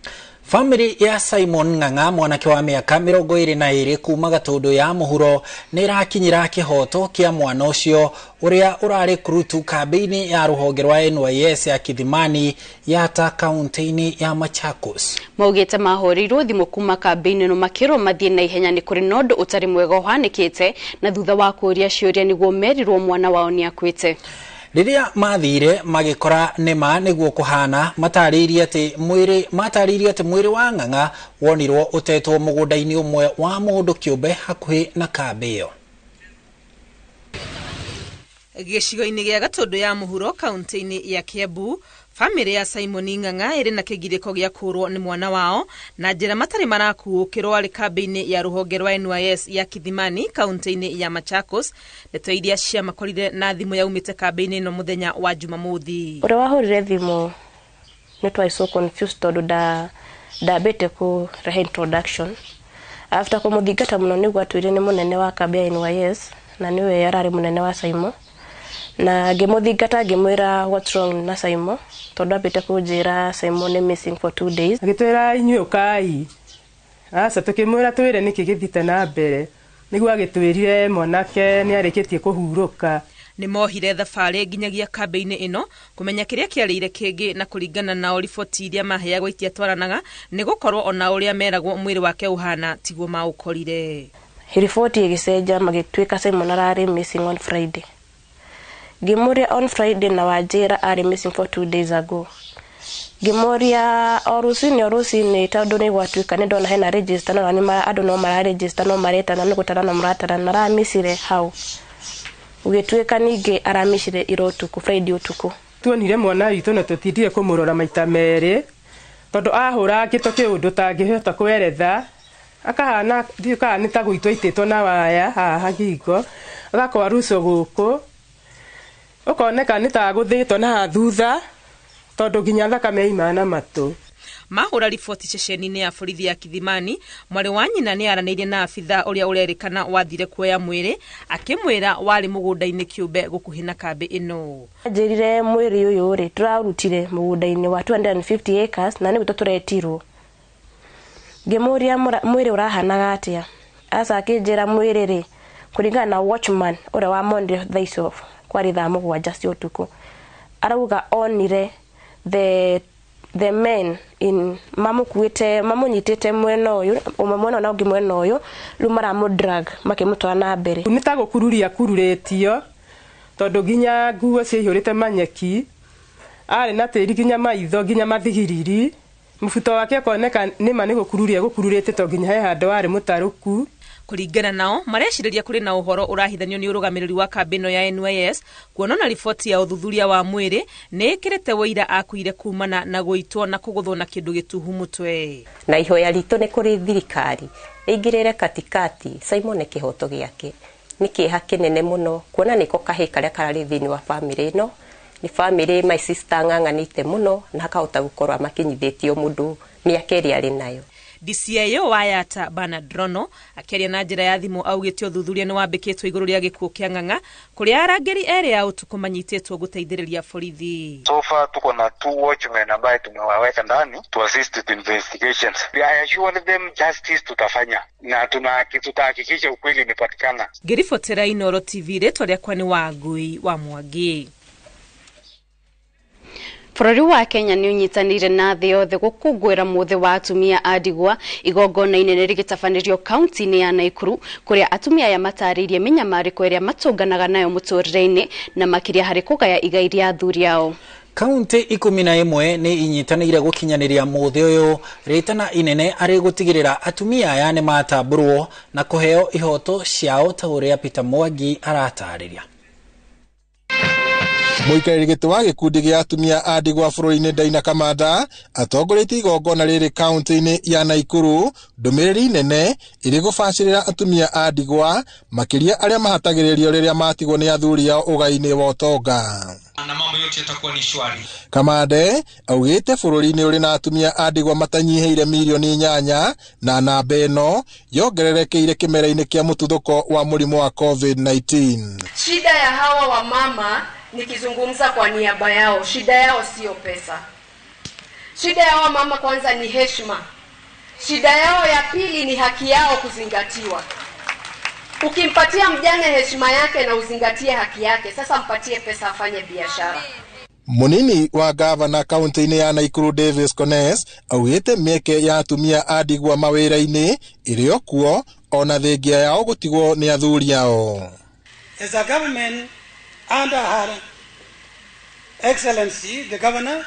Family ya Simon Ng'ang'a, mwanake wa mĩaka 22 kuma Gatũndũ ya mũhuro, nĩ ĩrakinyĩra kĩhoto kĩa mwana ũcio ũrĩa ũrarĩ kurutu kambĩ-inĩ ya rũhonge rwa NYS ya Kithimani Yatta kaunti-inĩ ya Machakos. Maugĩte mahũrĩirwo thimũ kuma kambĩ-inĩ ĩno makĩrwo mathiĩ na ihenya nĩ kũrĩ na ũndũ ũtarĩ mwega ũhanĩkĩte, na thutha wa kũũria ciũria nĩguo merirwo mwana wao nĩ akuĩte. Rĩrĩa mathire magĩkora nĩma nĩguo kũhana, matarĩirie atĩ mwĩrĩ wa Ng'ang'a wonirwo ũtetwo mũgũnda-inĩ ũmwe wa mũndũ kĩũmbe hakuhĩ na kambĩ ĩyo. Gĩcigo-inĩ gĩa Gatũndũ ya mũhuro kaunti-inĩ ya Kiambu, famĩlĩ ya Simon Ng'ang'a ĩrĩ na kĩgirĩko gĩa kũũrwo nĩ mwana wao na njĩra matarĩ marakuũkĩrwo arĩ kambĩ-inĩ ya rũhonge rwa NYS ya Kithimani kaunti-inĩ ya Machakos. Ndeto iria ciamakorire na thimũ yaumĩte kambĩ-inĩ ĩno mũthenya wa Jumamothi. Ũrĩa wahũrire thimũ nĩ twarĩ so confused tondũ ndambĩte kũrehe introduction. After kũmũthingata mũno nĩguo atwĩrire nĩ mũnene wa kambĩ ya NYS na nĩwe ararĩ mũnene wa Simon. Na ngĩmũthingata ngĩmwĩra what's wrong na Simon tondũ ambĩte kũnjĩra Simon nĩ missing for 2 days. Agĩtwĩra inyuĩ ũkai. Aca tũkĩmwĩra twĩre nĩkĩ gĩthiĩte na mbere. Nĩguo agĩtwĩrire mwanake nĩ arĩkĩtie kũhurũka. Nĩ mohire thabarĩ nginyagia kambĩ-inĩ ĩno kũmenya kĩrĩa kĩarĩire kĩngĩ, na kũringana nao riboti iria maheagwo itiatwaranaga nĩ gũkorwo ona ũrĩa meragwo mwĩrĩ wake ũhana tiguo maũkorire. Riboti ĩgĩcenja magĩtuĩka Simon ararĩ missing on Friday. Ngĩmũria on Friday na wanjĩra arĩ missing for 2 days ago. Ngĩmũria o rũcinĩ tondũ nĩ gwatuĩka nĩ ndona hena register no nĩ andũ no mararegister no maretana nĩ gũtarana mũratarana aramicire hau. Ũgĩtuĩka ningĩ aramicire ira ũtukũ, Friday ũtukũ. Tuonire mwana witũ na tũtindire kũmũrora maita merĩ tondũ ahũra ngĩto kĩũndũ tangĩhota kweretha, akahana ndiũ kana nĩ ta gũitwo aitĩtwo na waya haha ngingo, agakwarucwo gũkũ, ũkoneka nĩ ta gũthĩtwo na thutha tondũ nginya thakame yaimana na matũ. Mahũra riboti ceceni-inĩ ya borithi ya Kithimani, mwarĩ wa nyina nĩ aranĩirie na abitha ũrĩa ũrerĩkana wathire kuoya mwĩrĩ akĩmwĩra warĩ mũgũnda-inĩ kĩũmbe gũkuhĩ na kambĩ ĩno. Anjĩrire mwĩrĩ ũyũ rĩ tũraũrutire mũgũnda-inĩ wa 250 acres na nĩguo tũretirwo. Ngĩmũria mwĩrĩ ũrahanaga atĩa, aca akĩnjĩra mwĩrĩ rĩ kũringana na watchman ũrĩa wamonire thaa icio kwarĩ thaa 7 cia ũtukũ, arauga onire the men in mamukuite mamunyitite mwena uyu umwe mwena na ungi mwena uyu riu maramu drag makimutwara na mbere. Ni ta gukururia kururetio tondu nginya nguo ciihurite manyeki, ari na tiri nginya maitho nginya mathigiriri, mubuto wake ukoneka nima ni gukururia gukururite to nginya he handu wari mutaruku. Kũringana nao marecirĩria kũrĩ na ũhoro ũrahithanio nĩ ũrũgamĩrĩri wa kambĩ ĩno ya NYS kuona na riboti ya ũthuthuria wa mwĩrĩ nĩ ĩkĩrĩte wũira akuire kumana na gũitwo na kũgũthwo na kĩndũ gĩtuhu mũtwe. Na ihoya ritũ nĩ kũrĩ thirikari ĩingĩrĩre katikati Simon kĩhoto gĩake nĩ kĩeha kĩnene mũno kuona nĩko kahĩ karĩa kararĩ thĩinĩ wa famĩlĩ ĩno. Nĩ famĩlĩ my sister ng'ang'anĩte mũno na akahota gũkorwo amakinyithĩtio mũndũ mĩaka ĩrĩa arĩ nayo. DCIO wa Yatta Bernard Rono akĩaria na njĩra ya thimũ augĩte ũthuthuria nĩ wambĩkĩtwo igũrũ rĩa gĩkuũ kĩa Ng'ang'a kũrĩa arangĩri erĩ a ũtukũ manyitĩtwo gũteithĩrĩria borithi. So far tuko na 2 watchmen ambaye tumewaweka ndani to assist with investigations. I assure them justice tutafanya na tutahakikisha ukweli umepatikana. Ngĩribotera Inooro TV, rĩtwa rĩakwa nĩ Wangui wa Mwangi. Bũrũri wa Kenya nĩ ũnyitanĩire na thĩ yothe gũkũngũĩra mũthĩ wa atumia a ndigwa. Igongona inene rĩgĩtabanĩrio kaunti-inĩ ya Naikuru kũrĩa atumia aya matarĩirie mĩnyamarĩko ĩrĩa matũnganaga nayo mũtũrĩre-inĩ na makĩria harĩ kũgaya igai rĩa athuri ao. Kaunti 11 nĩ inyitanĩire gũkinyanĩria mũthĩ ũyũ rĩtana inene arĩ gũtigĩrĩra atumia aya nĩ matambũrwo na kũheo ihoto ciao ta ũrĩa Peter Mwangi aratarĩria. Mũikarĩri gĩtĩ wa gĩkundi gĩa atumia a ndigwa bũrũri-inĩ Daina Kamanda atongoretie igongona rĩrĩ kaunti-inĩ ya Naikuru, ndũmĩrĩri nene ĩrĩ gũbacĩrĩra atumia a ndigwa makĩria arĩa mahatagĩrĩrio rĩrĩa matigwo nĩ athuri ao ũgai-inĩ wa ũtonga. Na mambo yote yatakuwa ni shwari. Kamande augĩte bũrũri-inĩ ũrĩ na atumia a ndigwa matanyihĩire milioni 8 na namba ĩno yongererekeire kĩmera-inĩ kĩa mũtuthũko wa mũrimũ wa COVID-19. Shida ya hawa wamama, nikizungumza kwa niaba yao, shida yao sio pesa. Shida ya mama kwanza ni heshima. Shida yao ya pili ni haki yao kuzingatiwa. Ukimpatia mjane heshima yake na uzingatie haki yake, sasa mpatie pesa afanye biashara. Munini wa gavana kaunti-inĩ ya Naikuru Davis Kones augĩte mĩeke ya atumia a ndigwa mawĩra-inĩ ĩrĩ o kuo ona thengia yao gũtigwo nĩ athuri ao. As a government under Her Excellency the Governor,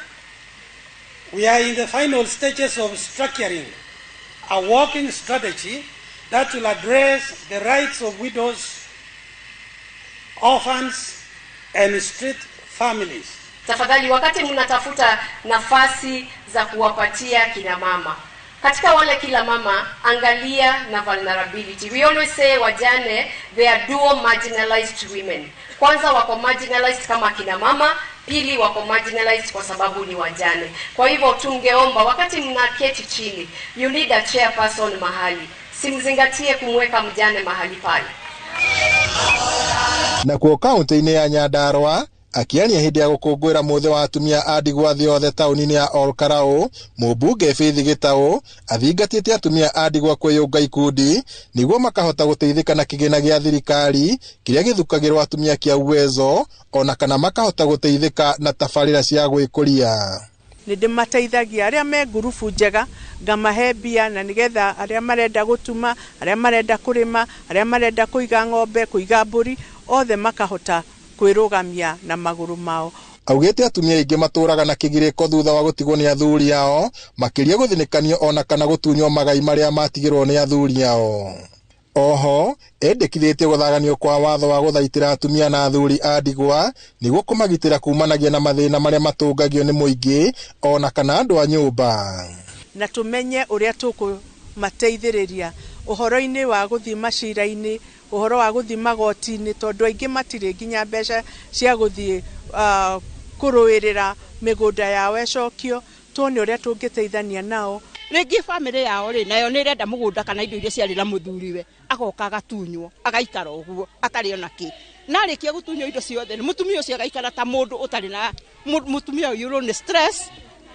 we are in the final stages of structuring a working strategy that will address the rights of widows, orphans, and street families. Tafadhali, wakati mnatafuta nafasi za kuwapatia kina mama, katika wale kila mama, angalia na vulnerability. We always say wajane, they are dual marginalized women. Kwanza wako marginalized kama kina mama, pili wako marginalized kwa sababu ni wajane. Kwa hivyo tungeomba wakati mnaketi chini, you need a chairperson mahali. Simzingatie kumweka mjane mahali pale. Na kuo kaunti-inĩ ya Nyandarua akiaria hĩndĩ ya gũkũngũĩra mũthĩ wa atumia a ndigwa thĩ yothe taũni-inĩ ya Olkarau, mũmbunge Faith Gĩtaũ athingatĩte atumia a ndigwa kwĩyũnga ikundi nĩguo makahota gũteithĩka na kĩgĩna gĩa thirikari kĩrĩa gĩthukagĩrwo atumia kĩa Uwezo, ona kana makahota gũteithĩka na tabarĩra cia gwĩkũria. Nĩ ndĩmateithagia arĩa me ngurubu njega ngamahe mbia na nĩgetha arĩa marenda gũtuma, arĩa marenda kũrĩma, arĩa marenda kũiga ng'ombe, kũiga mbũri, othe makahota kwĩrũgamia na magũrũ mao. Augĩte atumia aingĩ matũraga na kĩgirĩko thutha wa gũtigwo nĩ athuri ao, makĩria gũthinĩkanio ona kana gũtunywo magai marĩa matigĩrwo nĩ athuri ao. Oho endekithĩtie gũthaganio kwa watho wa gũthaitĩra atumia na athuri a ndigwa nĩguo kũmagitĩra kumanagia na mathĩna marĩa matũngagio nĩ mũingĩ ona kana andũ a nyũmba. Na tũmenye ũrĩa tũkũmateithĩrĩria ũhoro-inĩ wa gũthiĩ macira-inĩ, ũhoro wa gũthiĩ magoti-inĩ, tondũ aingĩ matirĩ nginya mbeca cia gũthiĩ kũrũĩrĩra mĩgũnda yao ĩcokio. Tuone ũrĩa tũngĩteithania nao. Rĩngĩ bamĩrĩ yao rĩ nayo nĩ ĩrenda mũgũnda kana indo iria ciarĩ na mũthuriwe, agoka agatunywo agaikara ũguo atarĩ ona kĩ, na arĩkia gũtunywo indo ciothe mũtumia ũcio agaikara ta mũndũ ũtarĩ na mũtumia ũyũrwo nĩ stress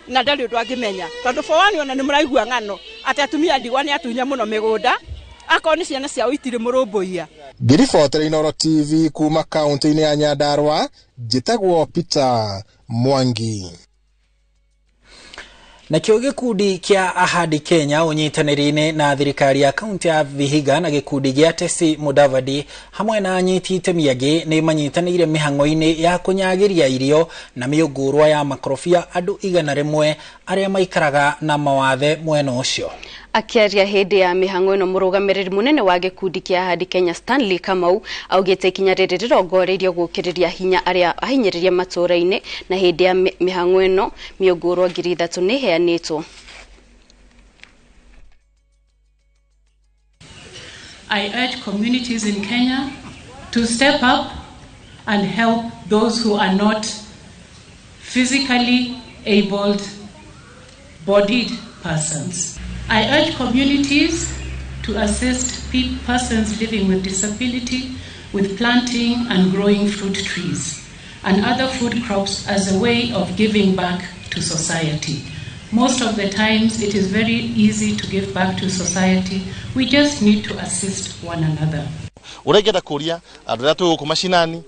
na ndarĩ ũndũ angĩmenya, tondũ for one ona nĩ mũraigua ng'ano atĩ atumia ndigwa nĩ atunya mũno mĩgũnda, akorwo nĩ ciana ciao itirĩ mũrũmbũiya. Ngĩribotera Inooro TV kuma kaunti-inĩ ya Nyandarua, njĩtagwo Peter Mwangi. Nakĩo gĩkundi kĩa Ahadi Kenya ũnyitanĩri-inĩ na thirikari ya kaunti ya Vihiga na gĩkundi gĩa Tesi Mudavadi hamwe na anyiti itemi angĩ nĩ manyitanĩire mĩhang'o-inĩ ya kũnyagĩria irio na mĩũngũrwa ya makorobia andũ 100 arĩa maikaraga na mawathe mwena ũcio. Akiaria hĩndĩ ya mĩhang'o ĩno, mũrũgamĩrĩri mũnene wa gĩkundi kĩa Ahadi Kenya Stanley Kamau augĩte ikinya rĩrĩ rĩrongoreirio gũkĩrĩria hinya arĩa ahinyĩrĩria matũũra-inĩ, na hĩndĩ ya mĩhang'o ĩno mĩũngũrwa 3,000 nĩ ĩheanĩtwo. I urge communities in Kenya to step up and help those who are not physically able-bodied persons. I urge communities to assist persons living with disability with planting and growing fruit trees and other food crops as a way of giving back to society. Most of the times it is very easy to give back to society. We just need to assist one another. Ũrengenda kũria andũ arĩa twĩ gũkũ macinani,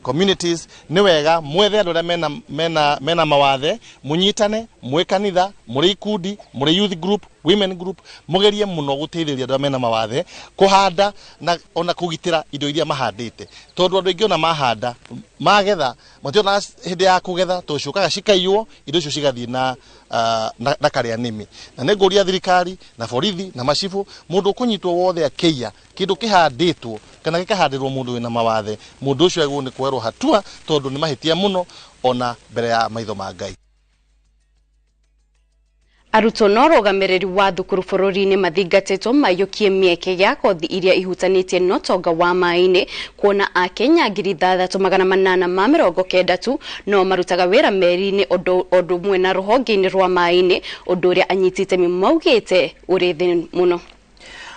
communities, nĩ wega mwethe andũ arĩa mena mawathe, mũnyitane mwĩ kanitha, mũrĩ ikundi, mũrĩ youth group, women group, mũgerie mũno gũteithĩrĩria andũ arĩa mena mawathe kũhanda na ona kũgitĩra indo iria mahandĩte, tondũ andũ aingĩ ona mahanda magetha mationaga hĩndĩ ya kũgetha, tondũ ciũkaga cikaiywo, indo icio cigathiĩ na karĩa nĩmĩ. Na nĩ ngũria thirikari na borithi na macibũ, mũndũ ũkũnyitwo wothe akĩiya kĩndũ kĩhandĩtwo kana gĩkahandĩrwo mũndũ wĩna mawathe, mũndũ ũcio agĩrĩirwo nĩ kuoerwo hatua, tondũ nĩ mahĩtia mũno ona mbere ya maitho ma Ngai. Arutwo na ũrũgamĩrĩri wa thukuru bũrũri-inĩ mathingatĩtwo maiyũkie mĩeke ya kothi iria ihutanĩtie na ũtonga wa maĩ-inĩ, kuona akenya 6890 tu no marutaga wĩra meri-inĩ ũndũ ũmwe na rũhonge-inĩ rwa maĩ-inĩ, ũndũ ũrĩa anyiti itemi maugĩte ũrĩ thĩ mũno.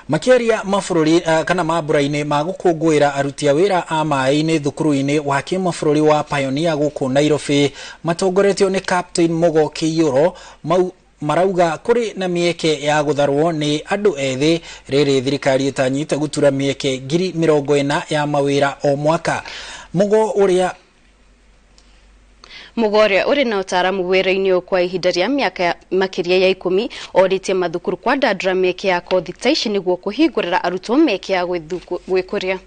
Makĩaria mabũrũri kana mambura-inĩ ma gũkũngũĩra aruti a wĩra a maĩ-inĩ thukuru-inĩ wa kĩmabũrũri wa Pioneer gũkũ Nairobi, matongoretio nĩ Captain Mugo Kĩiyũro, marauga kũrĩ na mĩeke ya gũtharwo nĩ andũ ethĩ rĩrĩ thirikari ĩtanyĩte gũtura mĩeke 40,000 ya mawĩra o mwaka. Mugo ũrĩa ũrĩ na ũtaaramu wĩra-inĩ ũyũ kwa ihinda rĩa mĩaka makĩria ya 10 orĩtie mathukuru kwandandũra mĩeke ya kothi ta ici nĩguo kũhingũrĩra arutwo mĩeke ya gwĩkũria.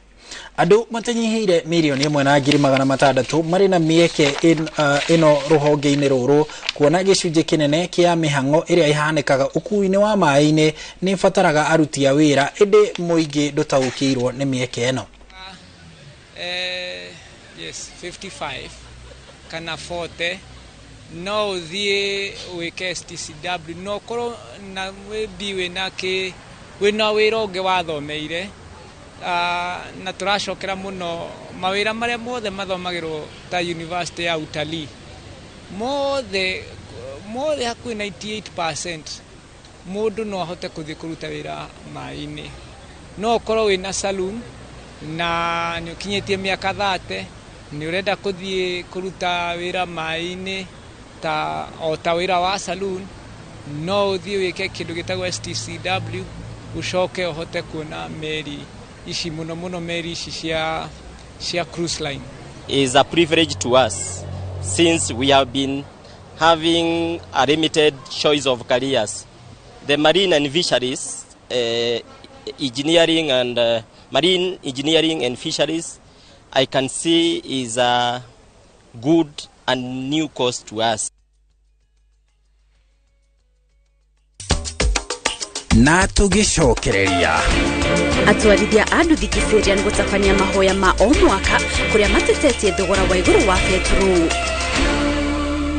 Andũ matanyihĩire 1,600,000 marĩ na mĩeke ĩno rũhonge-inĩ rũrũ, kuona gĩcunjĩ kĩnene kĩa mĩhang'o ĩrĩa ĩhanĩkaga ũkuui-inĩ wa maĩ-inĩ nĩ ĩbataraga aruti a wĩra, ĩndĩ mũingĩ ndũtaũkĩirwo nĩ mĩeke ĩno. Yes, 55 kana 40 no ũthiĩ wĩke STCW, no ũkorwo na maybe wĩna wĩra ũngĩ wathomeire, na tũracokera mũno mawĩra marĩa mothe mathomagĩrwo ta university ya utalii, mothe hakuhĩ 98% mũndũ no ahote kũthiĩ kũruta wĩra maĩ-inĩ. No ũkorwo wĩna saloon na nĩ ũkinyĩtie mĩaka 30, nĩ ũrenda kũthiĩ kũruta wĩra maĩ-inĩ ta o ta wĩra wa saloon, no ũthiĩ wĩke kĩndũ gĩtagwo STCW, ũcoke ũhote kuona meri ici, mũno mũno meri ici cia cruise line. Is a privilege to us since we have been having a limited choice of careers. The marine and fisheries engineering and marine engineering and fisheries, I can see is a good and new course to us. Na tũgĩcokereria atwarithia a nduthi Kiserian gũtabania mahoya ma o mwaka kũrĩa matetetie thogora wa igũrũ wa betũrũ.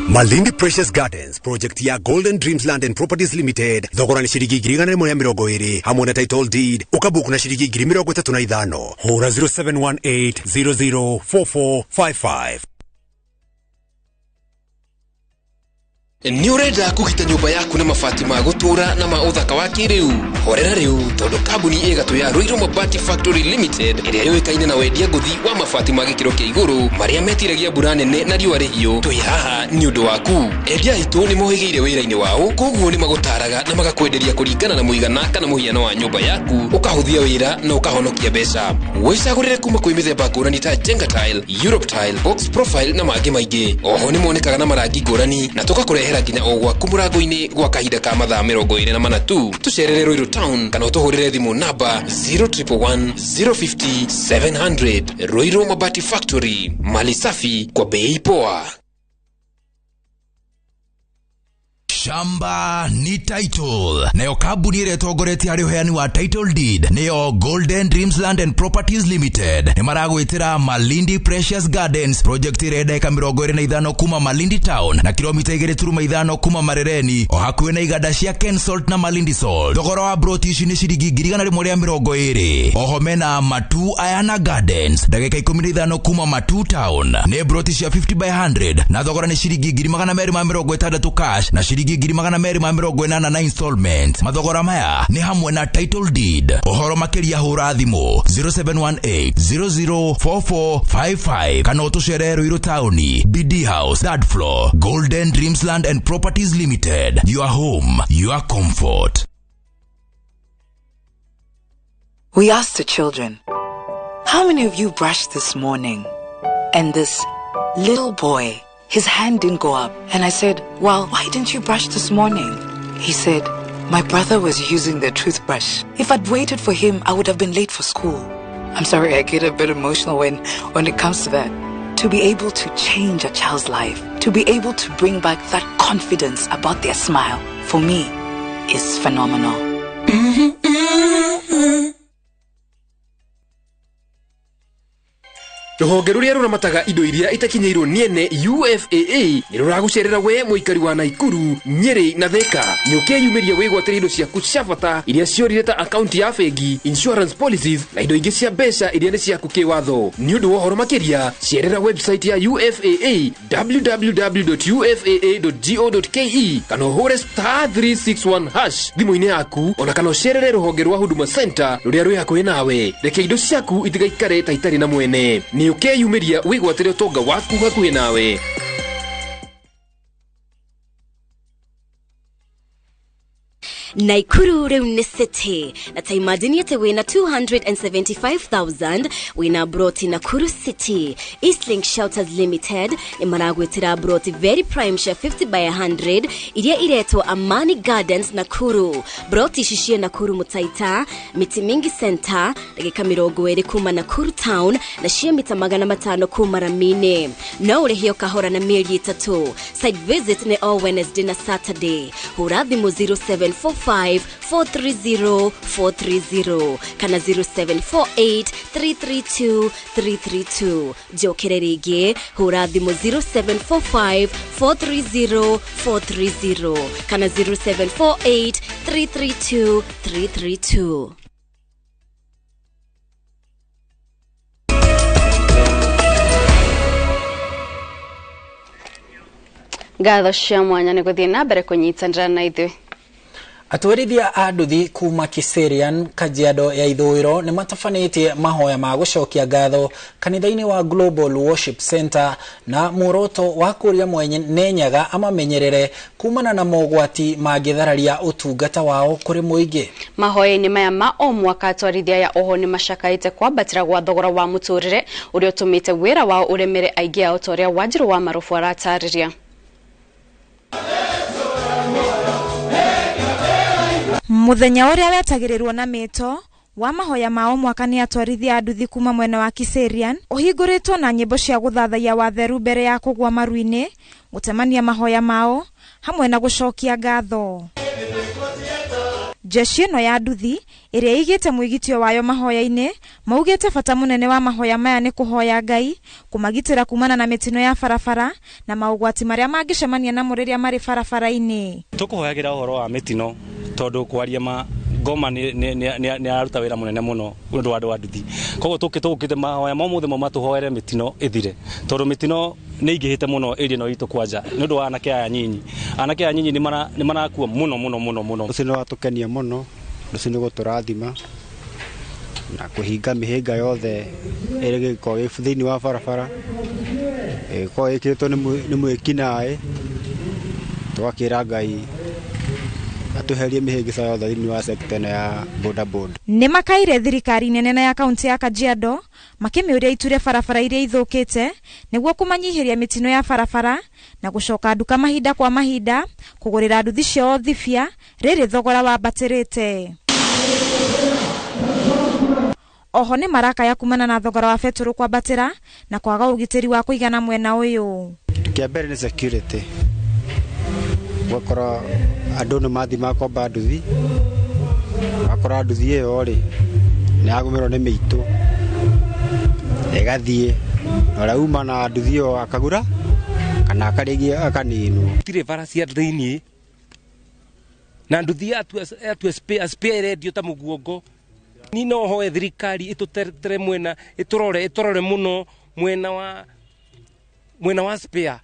Malindi Precious Gardens project ya Golden Dreams Land and Properties Limited, thogora nĩ ciringi 120,000 hamwe na title deed, ũkabuku na ciringi 35,000. Hũra 0718 004455. Nĩ ũrenda kũgita nyũmba yaku na mabati ma gũtũũra na ma ũthaka wa kĩrĩu? Horera rĩu, tondũ kambuni ĩgatũ ya Ruiru Mabati Factory Limited ĩrĩa yũĩkaine na wendia ngũthi wa mabati ma gĩkĩro kĩa igũrũ marĩa metiragia mbura nene na riũa rĩhiũ, twĩ haha nĩ ũndũ waku. Endia aitũ nĩ mohĩgĩire wĩra-inĩ wao, koguo nĩ magũtaraga na magakwenderia kũringana na mũigana kana mũhiano wa nyũmba yaku, ũkahũthia wĩra na ũkahonokia mbeca. Wĩcagũrĩre kuma kwĩ mĩthemba ngũrani ta Jenga Tile, Europe Tile, Box Profile na mangĩ maingĩ. Oho nĩ monekaga na marangi ngũrani na tũgakũrehera nginya o gwaku mũrango-inĩ gwa kahinda ka mathaa 24 tu. Tũcerere Ruiru Town kana ũtũhũrĩre thimũ namba 0111 050 700. Ruiru Mabati Factory, mali safi kwa bei poa. Shamba ni title. Nayo kambuni ĩrĩa ĩtongoretie harĩ ũheani wa title deed nĩyo Golden Dreams Land and Properties Limited. Nĩ maragwĩtĩra Malindi Precious Gardens project ĩrĩa ndagĩka 25 kuma Malindi Town na kilomita 2.5 kuma Marereni, o hakuhĩ na iganda cia Ken Salt na Malindi Salt. Thogora wa broti ici nĩ ciringi 120,000. Oho mena Matu Ayana Gardens ndagĩka 15 kuma Matu Town, nĩ broti cia 50 by 100 na thogora nĩ ciringi 260 cash na ciringi ciringi 280,000 na installment. Mathogora maya nĩ hamwe na title deed. Ũhoro makĩria hũra thimũ 0718 004455 kana ũtũcerere Ruiru taũni, BD House, third floor. Golden Dreams Land and Properties Limited, your home, your comfort. We asked the children, how many of you brushed this morning? And this little boy, his hand didn't go up. And I said, well, why didn't you brush this morning? He said, my brother was using the toothbrush. If I'd waited for him, I would have been late for school. I'm sorry, I get a bit emotional when it comes to that. To be able to change a child's life, to be able to bring back that confidence about their smile, for me, is phenomenal. Rũhonge rũrĩa rũramataga indo iria itakinyĩirwo nĩ ene UFAA nĩ rũragũcerera we mũikari wa Naikuru, Nyeri na Thika. Nĩ ũkeyumĩria wĩgwatĩre indo ciaku cia bata iria ciorire ta akaunti ya bengi, insurance policies na indo ingĩ cia mbeca iria nĩ ciaku kĩwatho. Nĩ ũndũ wa ũhoro makĩria, cerera website ya UFAA www.ufaa.go.ke kana ũhũre *361# thimũ-inĩ yaku, ona kana ũcerere rũhonge rwa Huduma Center rũrĩa rwĩ hakuhĩ nawe. Reke indo ciaku itigaikare ta itarĩ na mwene. Nĩ ũkeyumĩria wĩgwatĩre ũtonga waku hakuhĩ nawe. Naikuru rĩu nĩ city na ta imagine atĩ wĩna 275,000 wĩna broti Nakuru City. Eastlink Shelters Limited nĩ maragwĩtĩra broti very prime cia 50 by 100 iria iretwo Amani Gardens Nakuru. Broti ici ciĩ Nakuru Mutaita, Miti Mingi Center, ndagĩka 20 kuma Nakuru Town na ciĩ mita 500 kuma Ramine. No ũrĩhio kahora na mĩeri 3. Site visit nĩ o Wednesday na Saturday. Hũra thimũ 0745 430 430 kana 0748 332 332. Njokere rĩngĩ, hũra thimũ 0745 430 430 kana 0748 332 332. Ngatho cia mwanya nĩ gũthiĩ na mbere kũnyitanĩra na ithuĩ. Atwarithia a nduthi kuma Kiserian, Kajiado ya Ithũĩro nĩ matabanĩtie mahoya ma gũcokia ngatho kanitha-inĩ wa Global Worship Center na muoroto wa kũria Mwene Nyaga amamenyerere kumana na mogwati mangĩthararia ũtungata wao kũrĩ mũingĩ. Mahoya-inĩ maya ma o mwaka atwarithia aya oho nĩ macakaĩte kwambatĩra gwa thogora wa mũtũrĩre ũrĩa ũtũmĩte wĩra wao ũremere aingĩ ao ta ũrĩa Wanjirũ wa Marubu aratarĩria. Muthenya ũrĩa wetagĩrĩrwo na mĩto wa mahoya ma o mwaka nĩ atwarithia a nduthi kuma mwena wa Kiserian ũhingũrĩtwo na nyĩmbo cia gũthathaiya watheru mbere ya kũgwa maru-inĩ, gũtemania mahoya mao hamwe na gũcokia ngatho. Jeshi ĩno ya nduthi ĩrĩa ĩigĩte mwĩgitio wayo mahoya-inĩ maugĩte bata mũnene wa mahoya maya nĩ kũhoya Ngai kũmagitĩra kumana na mĩtino ya barabara na maũgwati marĩa mangĩcemania namo rĩrĩa marĩ barabara-inĩ. Tũkũhoyagĩra ũhoro wa mĩtino tondũ kwaria ma ngoma nĩ araruta wĩra mũnene mũno ũndũ wa andũ a nduthi. Koguo tũkĩte mahoya ma ũmũthĩ mauma tũhoere mĩtino ĩthire tondũ mĩtino nĩ ingĩhĩte mũno area ĩno itũ kwanja nĩ ũndũ wa anake aya nyinyi. Anake aya nyinyi nĩ marakua mũno mũno mũno mũno. Ũcio nĩ watũkenia mũno, ũcio nĩ gũtũrathima na kũhinga mĩhĩnga yothe ĩrĩa ĩgĩkorwo thĩinĩ wa barabara ĩgĩkorwo ĩkĩrĩtwo nĩ mwĩkinaĩ, tũgakĩra Ngai atuherie mĩhĩngĩca yothe thĩinĩ wa sekta ĩno ya bodaboda. Nĩ makaire thirikari nene na ya kaunti ya Kajiado makĩmĩũria iture barabara iria ithũkĩte nĩguo kũmanyihĩria mĩtino ya barabara na gũcoka nduka mahinda kwa mahinda kũgũrĩra nduthi ciao thibia rĩrĩ thogora wambatĩrĩte. Oho nĩ marakaya kumana na thogora wa betũrũ kwambatĩra na kwaga ũgitĩri wa kũigana mwena ũyũ. Kĩndũ kĩa mbere nĩ security, ũgakora andũ nĩ mathiĩ makomba nduthi, ũgakora nduthi ĩyo rĩ nĩ yagũmĩrwo nĩ mĩitũ ĩgathiĩ, na ũrĩa uma na nduthi ĩyo akagura kana akarĩgia akaninwo. Gũtirĩ bara cia thĩiniĩ na nduthi yatua spare ĩrendio ta mũguongo. Ni no hoe thirikari ĩtũtetere mwena, ĩtũrore mũno mwena wa spare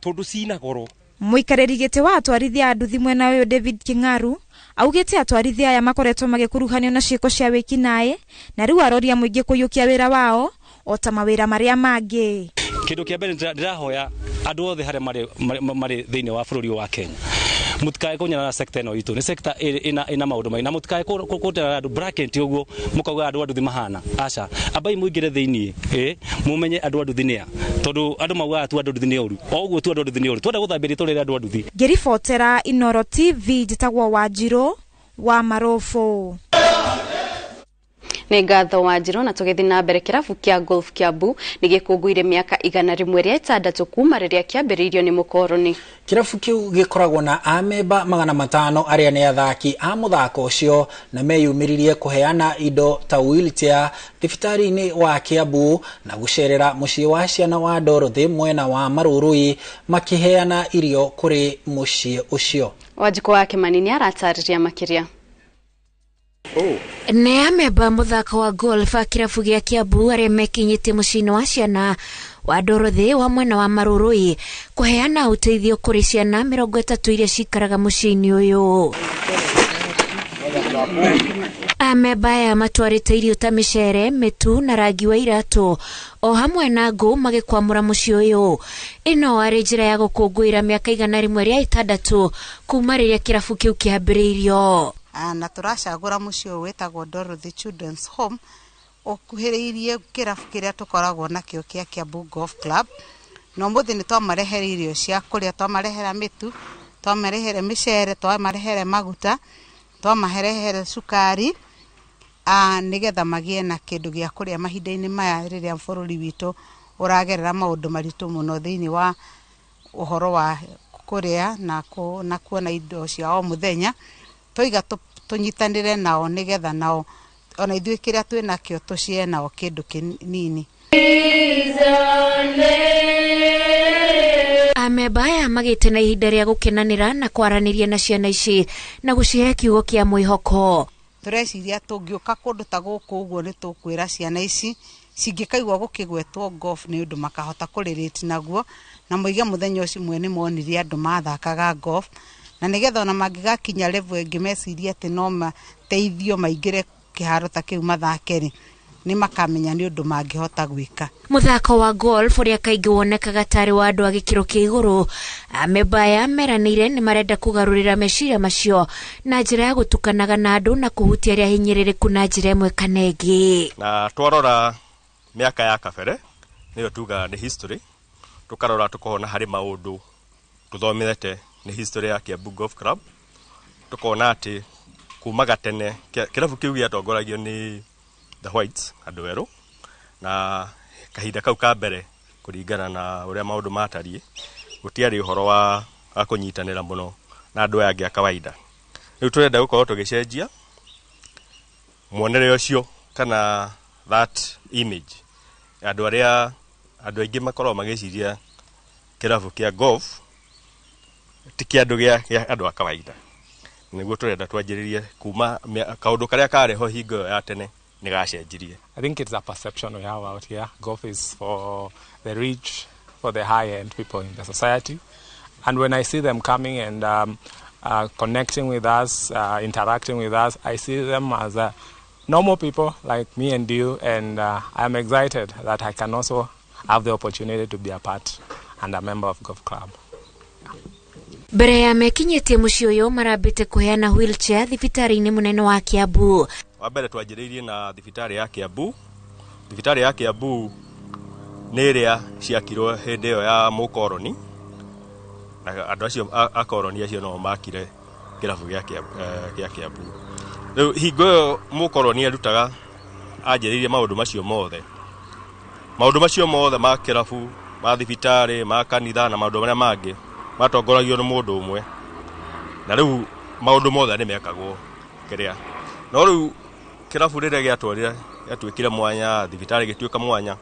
tondũ cina goro. Mũikarĩri gĩtĩ wa atwarithia a nduthi mwena ũyũ David King'aru augĩte atwarithia aya makoretwo magĩkuruhanio na ciĩko cia wĩkinaĩ na rĩu aroria mũingĩ kũiyũkia wĩra wao o ta mawĩra marĩa mangĩ. Kĩndũ kĩa mbere ndĩrahoya andũ othe harĩa marĩ thĩinĩ wa bũrũri wa Kenya, mũtikae kũnyarara sector ĩno itũ, nĩ sector ĩna maũndũ maingĩ, na mũtikae kũterera andũ bracket ũguo mũkauga andũ a nduthi mahana aca. Ambai mũingĩre thĩinĩ, mũmenye andũ a nduthi nĩa, tondũ andũ maugaga tu andũ a nduthi nĩ ũru, o ũguo tu andũ a nduthi nĩ ũru. Twenda gũthambia rĩtwa rĩrĩa andũ a nduthi. Ngĩribotera Inooro TV, njĩtagwo Wanjirũ wa Marũbũ. Nĩ ngatho Wanjirũ. Na tũgĩthiĩ na mbere, kĩrabu kĩa golf Kiambu nĩ gĩkũngũĩire mĩaka 106 kuma rĩrĩa kĩambĩrĩirio nĩ mũkoroni. Kĩrabu kĩu gĩkoragwo na amemba 500 arĩa nĩ athaki a mũthako ũcio na meyumĩririe kũheana indo ta wheelchair thibitarĩ-inĩ wa Kiambu na gũcerera mũciĩ wa ciana wa Dorothy mwena wa Marurui makĩheana irio kũrĩ mũciĩ ũcio. Wanjikũ wa Kĩmani nĩ aratarĩria makĩria. Nĩ amemba mũthako wa golf a kĩrabu gĩa Kiambu arĩa mekinyĩtie mũciĩ-inĩ wa ciana wa Dorothy wa mwena wa Marurui kũheana ũteithio kũrĩ ciana 30 iria cikaraga mũciĩ-inĩ ũyũ. Amemba aya matwarĩte irio ta mĩcere, mĩtu na rangi wa iratũ o hamwe na ngũ magĩkwamũra mũciĩ ũyũ. Ĩno arĩ njĩra ya gũkũngũĩra mĩaka 106 kuma rĩrĩa kĩrabu kĩu kĩambĩrĩirio. Na tũracagũra mũciĩ ũyũ wĩtagwo Dorothy Children's Home ũkuhĩrĩirie kĩrabu kĩrĩa tũkoragwo nakĩo kĩa Kiambu Golf Club, na ũmũthĩ nĩ twamarehera irio cia kũrĩa, twamarehera mĩtu, twamarehera mĩcere, twamarehera maguta, twamarehera cukari, nĩgetha magĩe na kĩndũ gĩa kũrĩa mahinda-inĩ maya rĩrĩa bũrũri witũ ũragerera maũndũ maritũ mũno thĩinĩ wa ũhoro wa kũrĩa na kuona indo cia o mũthenya. Tũiga tũnyitanĩre nao nĩgetha nao ona ithuĩ kĩrĩa twĩ nakĩo tũcie nao kĩndũ kĩnini. Amemba aya magĩte na ihinda rĩa gũkenanĩra na kwaranĩria na ciana ici na gũcihe kiugo kĩa mwĩhoko. Tũreciria tũngĩũka kũndũ ta gũkũ ũguo nĩ tũkwĩra ciana ici cingĩkaigua gũkĩgwetwo golf nĩ ũndũ makahota kũrĩrĩti naguo, na moige mũthenya ũcio mwe nĩ monire andũ mathakaga golf, na nĩgetha ona mangĩgakinya level ĩngĩ mecirie atĩ no mateithio maingĩre kĩharo ta kĩu mathake rĩ, nĩ makamenya nĩ ũndũ mangĩhota gwĩka. Mũthako wa golf ũrĩa kaingĩ wonekaga tarĩ wa andũ a gĩkĩro kĩa igũrũ, amemba aya meranĩire nĩ marenda kũgarũrĩra meciria macio na njĩra ya gũtukanaga na andũ na kũhutia arĩa hinyĩrĩrĩku na njĩra ĩmwe kana ĩngĩ. Na twarora mĩaka ya kabere nĩyo tugaga nĩ history, tũkarora tũkona harĩ maũndũ tũthomete nĩ history ya Kiambu Golf Club, tukona atĩ kuma gatene kĩrabu kĩu gĩatongoragio nĩ the Whites, andũ erũ, na kahinda kau ka mbere kũringana na ũrĩa maũndũ matariĩ gũtiarĩ ũhoro wa kũnyitanĩra mũno na andũ aya angĩ a kawaida. Rĩu tũrenda gũkorwo tũgĩcenjia muonere ũcio kana that image. Andũ arĩa andũ aingĩ makoragwo magĩciria kĩrabu kĩa golf ti kĩa andũ gĩa andũ a kawaida. Nĩguo tũrenda twanjĩrĩrie kuma kaũndũ karĩa karĩ ho hingo ĩyo ya tene nĩ gacenjirie. I think it's a perception we have out here. Golf is for the rich, for the high-end people in the society. And when I see them coming and connecting with us, interacting with us, I see them as normal people like me and you, and I'm excited that I can also have the opportunity to be a part and a member of Golf Club. Mbere ya mekinyĩtie mũciĩ ũyũ marambĩte kũheana wheelchair thibitarĩ-inĩ mũnene wa Kiambu. Wa mbere twanjĩrĩirie na thibitarĩ ya Kiambu. Thibitarĩ ya Kiambu nĩ ĩrĩa ciakirwo hĩndĩ ĩyo ya mũkoroni, na andũ acio akoroni acio no makire kĩrabu gĩa Kiambu. Rĩu hingo ĩyo mũkoroni arutaga anjĩrĩirie maũndũ macio mothe. Maũndũ macio mothe ma kĩrabu, ma thibitarĩ, ma kanitha na maũndũ marĩa mangĩ matongoragio nĩ mũndũ ũmwe. Na rĩu maũndũ mothe nĩ mekagwo kĩrĩa. No rĩu kĩrabu rĩrĩa gĩatwarire gĩatuĩkire mwanya, thibitarĩ gĩtuĩka mwanya,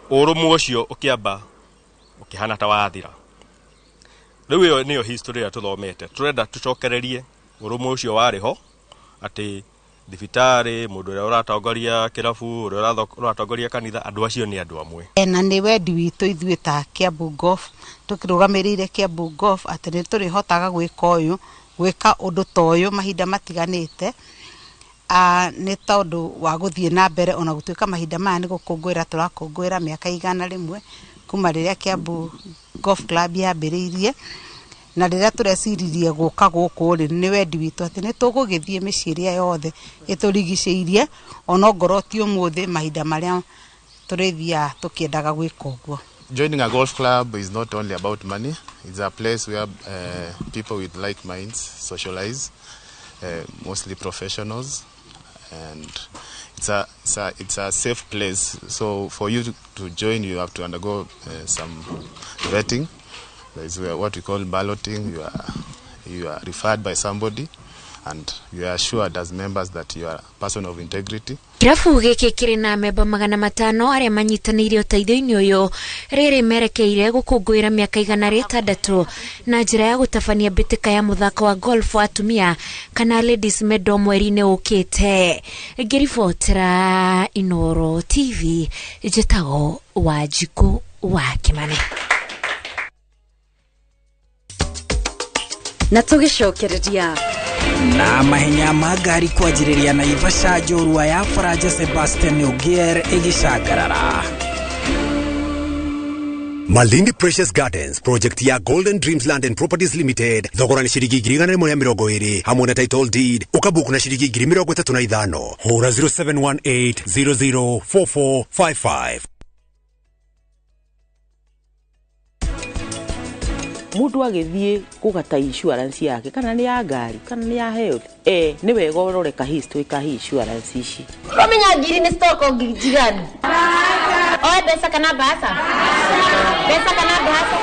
ũrũmwe ũcio ũkĩamba ũkĩhana ta wathira. Rĩu ĩyo nĩyo history ĩrĩa tũthomete. Tũrenda tũcokererie ũrũmwe ũcio warĩ ho, atĩ Thibitarĩ, mũndũ ũrĩa ũratongoria kĩrabu, ũrĩa ũratongoria kanitha, andũ acio nĩ andũ amwe. Na nĩ wendi witũ ithuĩ ta Kiambu Golf tũkĩrũgamĩrĩire Kiambu Golf atĩ nĩ tũrĩhotaga gwĩka ũyũ gwĩka ũndũ ta ũyũ mahinda matiganĩte, nĩ tondũ wa gũthiĩ na mbere ona gũtuĩka mahinda maya nĩ gũkũngũĩra tũrakũngũĩra mĩaka 100 kuma rĩrĩa Kiambu Golf Club yambĩrĩirie. Na rĩrĩa tũreciririe gũka gũkũ rĩ, nĩ wendi witũ atĩ nĩ tũgũgĩthiĩ mĩciĩ ĩrĩa yothe ĩtũrigicĩirie ona ngorwo ti ũmũthĩ, mahinda marĩa tũrĩthiaga tũkĩendaga gwĩka ũguo. Joining a golf club is not only about money. It's a place where people with like minds socialize, mostly professionals, and it's a safe place. So for you to join, you have to undergo some vetting. There is what we call balloting. You are referred by somebody, and you are assured as members that you are a person of integrity. Kĩrabu gĩkĩ kĩrĩ na memba 500 arĩa manyitanĩire ũteithio-inĩ ũyũ rĩrĩ merekeire gũkũngũĩra mĩaka 106 na njĩra ya gũtabania mbĩtĩka ya mũthako wa golf wa atumia kana ladies medal mweri-inĩ ũkĩte. Ngĩribotera Inooro TV, njĩtagwo Wanjikũ wa Kĩmani. Na tũgĩcokereria na mahenya ma ngari kwanjĩrĩria Naivasha njorua ya Faranja Sebastian Ogier ĩgĩcangarara. Malindi Precious Gardens project ya Golden Dreams Land and Properties Limited, thogora nĩ ciringi 120,000 hamwe na title deed, ũkabuku na ciringi 35,000. Hũra 0718 004455. Mundu agithie kugata insurance yake kana ni ya ngari kana ni ya health, ni wega urore ka history ka insurance ici. Romenya ngiri ni stock njiganu. Oe mbeca kana mbaca? Mbeca kana mbaca?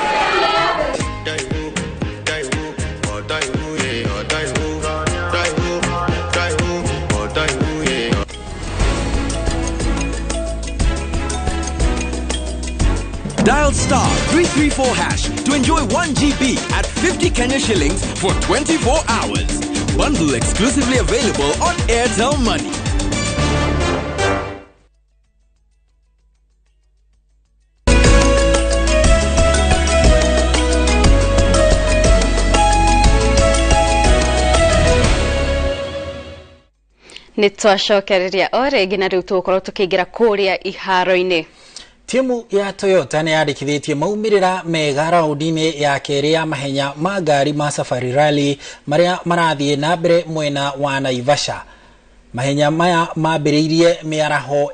Dial star 334 hash to enjoy 1 GB at 50 Kenya shillings for 24 hours. Bundle exclusively available on Airtel Money. Nĩ twacokereria o rĩngĩ na rĩu tũgũkorwo tũkĩingĩra kũrĩa iharo-inĩ. Timu ya Toyota nĩ yandĩkithĩtie maumĩrĩra mega raũndi-inĩ ya kerĩ ya mahenya ma ngari ma Safari Rally marĩa marathiĩ na mbere mwena wa Naivasha. Mahenya maya mambĩrĩirie mĩaraho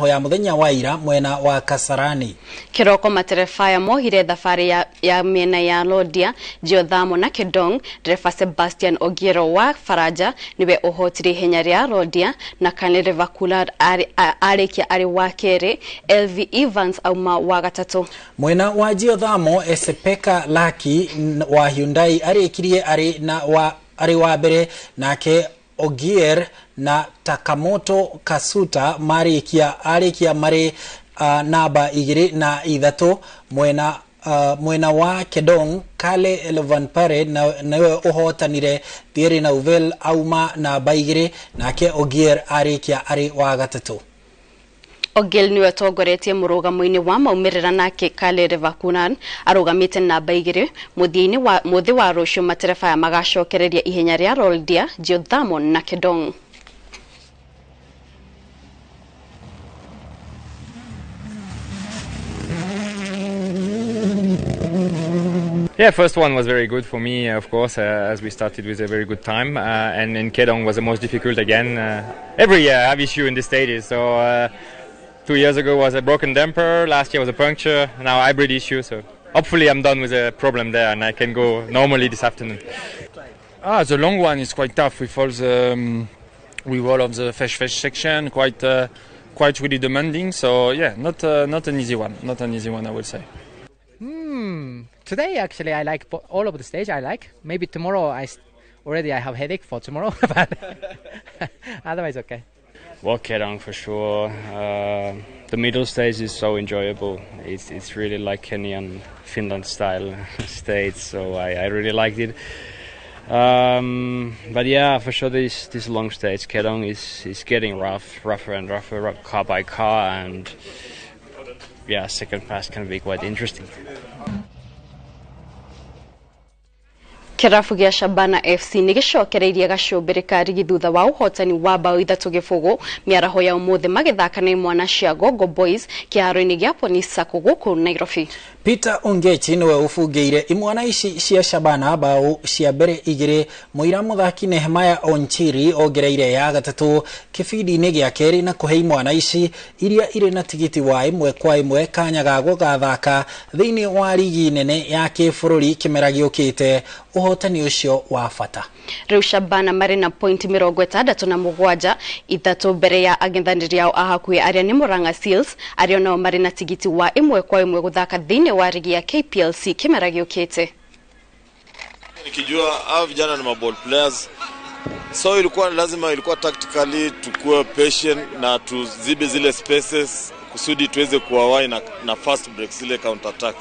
ya mũthenya wa ira mwena wa Kasarani. Kĩroko matereba mohire thabarĩ ya mĩena ya Loldia, Geothamo na Kedong. Ndereba Sebastian Ogiero wa Faraja niwe ũhotire ihenya rĩa Loldia na Kanere Vakula arĩkia arĩ wa kerĩ, LV Evans auma wa gatatũ. Mwena wa Geothamo, Esepeka Laki wa Hyundai arĩkirie arĩ wa mbere, nake Ogier na Takamoto Kasuta arĩkia marĩ namba 2 na 3. Mwena wa Kedong, Kale Elvanpare nawe ũhotanire, Thierry Neuville auma namba 2, nake Ogier arĩkia arĩ wa gatatũ. Ogier niwe atongoretie mũrũgamo-inĩ wa maumĩrĩra, nake Kale Levakunan arũgamĩte namba 2. Mũthĩ wa rũciũ matereba aya magacokereria ihenya rĩa Loldia, Geothamo na Kedong. Yeah, first one was very good for me, of course, as we started with a very good time. And in Kedong was the most difficult again. Every year I have issue in the stages. So 2 years ago was a broken damper, last year was a puncture, now hybrid issue. So hopefully I'm done with the problem there and I can go normally this afternoon. The long one is quite tough with all the with all of the fresh section, quite really demanding. So yeah, not an easy one, not an easy one, I would say. Today actually I like all of the stage. I like. Maybe tomorrow I have headache for tomorrow, but otherwise okay. Well, Kedong for sure. The middle stage is so enjoyable. It's really like Kenyan Finland style stage, so I really liked it. But yeah, for sure this long stage Kedong is getting rougher and rougher, car by car, and yeah, second pass can be quite interesting. Kĩrabu gĩa Shabana FC nĩ gĩcokereirie gacũmbĩrĩ ka rigi thutha wa ũhotani wa bao 3-0 mĩaraho ya ũmũthĩ magĩthaka na imwana cia Gogo Boys kĩharo-inĩ gĩa Pwani Sacco gũkũ Nairobi. Peter Ongechi niwe ũbungĩire imwana ici cia Shabana bao cia mbere 2, mũira mũthaki Nehemiah Onchiri ongereire ya gatatũ kĩbindi-inĩ gĩa kerĩ na kũhe imwana ici iria irĩ na tigiti wa 1-1 kanya ga gũgathaka thĩinĩ wa rigi nene ya kĩbũrũri kĩmera gĩũkĩte ũhotani ũcio wa bata. Rĩu Shabana marĩ na pointi 67, 3 mbere ya ang'ethanĩri ao a hakuhĩ arĩa nĩ Murang'a Seals, arĩa onao marĩ na tigiti wa 1-1 gũthaka thĩinĩ wa rigi ya KPLC kĩmera gĩũkĩte. Nikijua hao vijana ni maball players, so ilikuwa lazima, ilikuwa tactically tukue patient na tuzibe zile spaces kusudi tuweze kuwawai na fast breaks zile counter attack.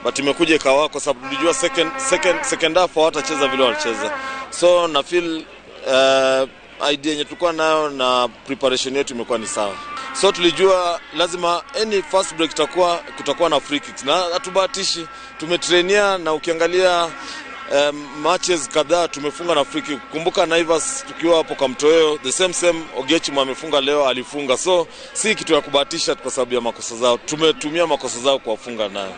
But imekuja ikawa kwa sababu tulijua second half hawatacheza vile walicheza. So na feel idea yenye tulikuwa nayo na preparation yetu imekuwa ni sawa. So tulijua lazima any fast break kutakuwa na free kicks, na hatubahatishi, tumetrainia na ukiangalia matches kadhaa tumefunga na free kick. Kumbuka Naivas tukiwa hapo kwa Mtoeo, the same Ogechi amefunga leo, alifunga. So si kitu ya kubahatisha kwa sababu ya makosa zao, tumetumia makosa zao kuwafunga nayo.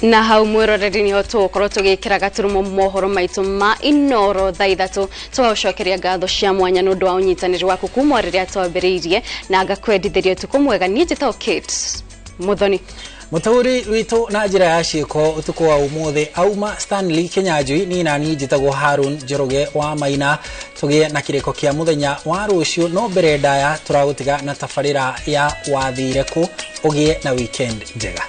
Na hau mwiroreri niho tũgũkorwo tũgĩkĩra gaturumo mohoro maitũ ma Inoro thaa 3. Tũgagũcokeria ngatho cia mwanya nĩ ũndũ wa ũnyitanĩri waku kuma rĩrĩa twambĩrĩirie, na ngakwendithĩria ũtukũ mwega. Niĩ njĩtagwo Kate Muthoni. Mũtaũri witũ na njĩra ya ciĩko ũtukũ wa ũmũthĩ auma Stanley Kinyanjui, niĩ nani njĩtagwo Harun Njoroge wa Maina. Tũgĩe na kĩrĩko kĩa mũthenya wa rũciũ, no mbere ndaya tũragũtiga na tabarĩra ya wathire kũ. Ũgĩe na weekend njega.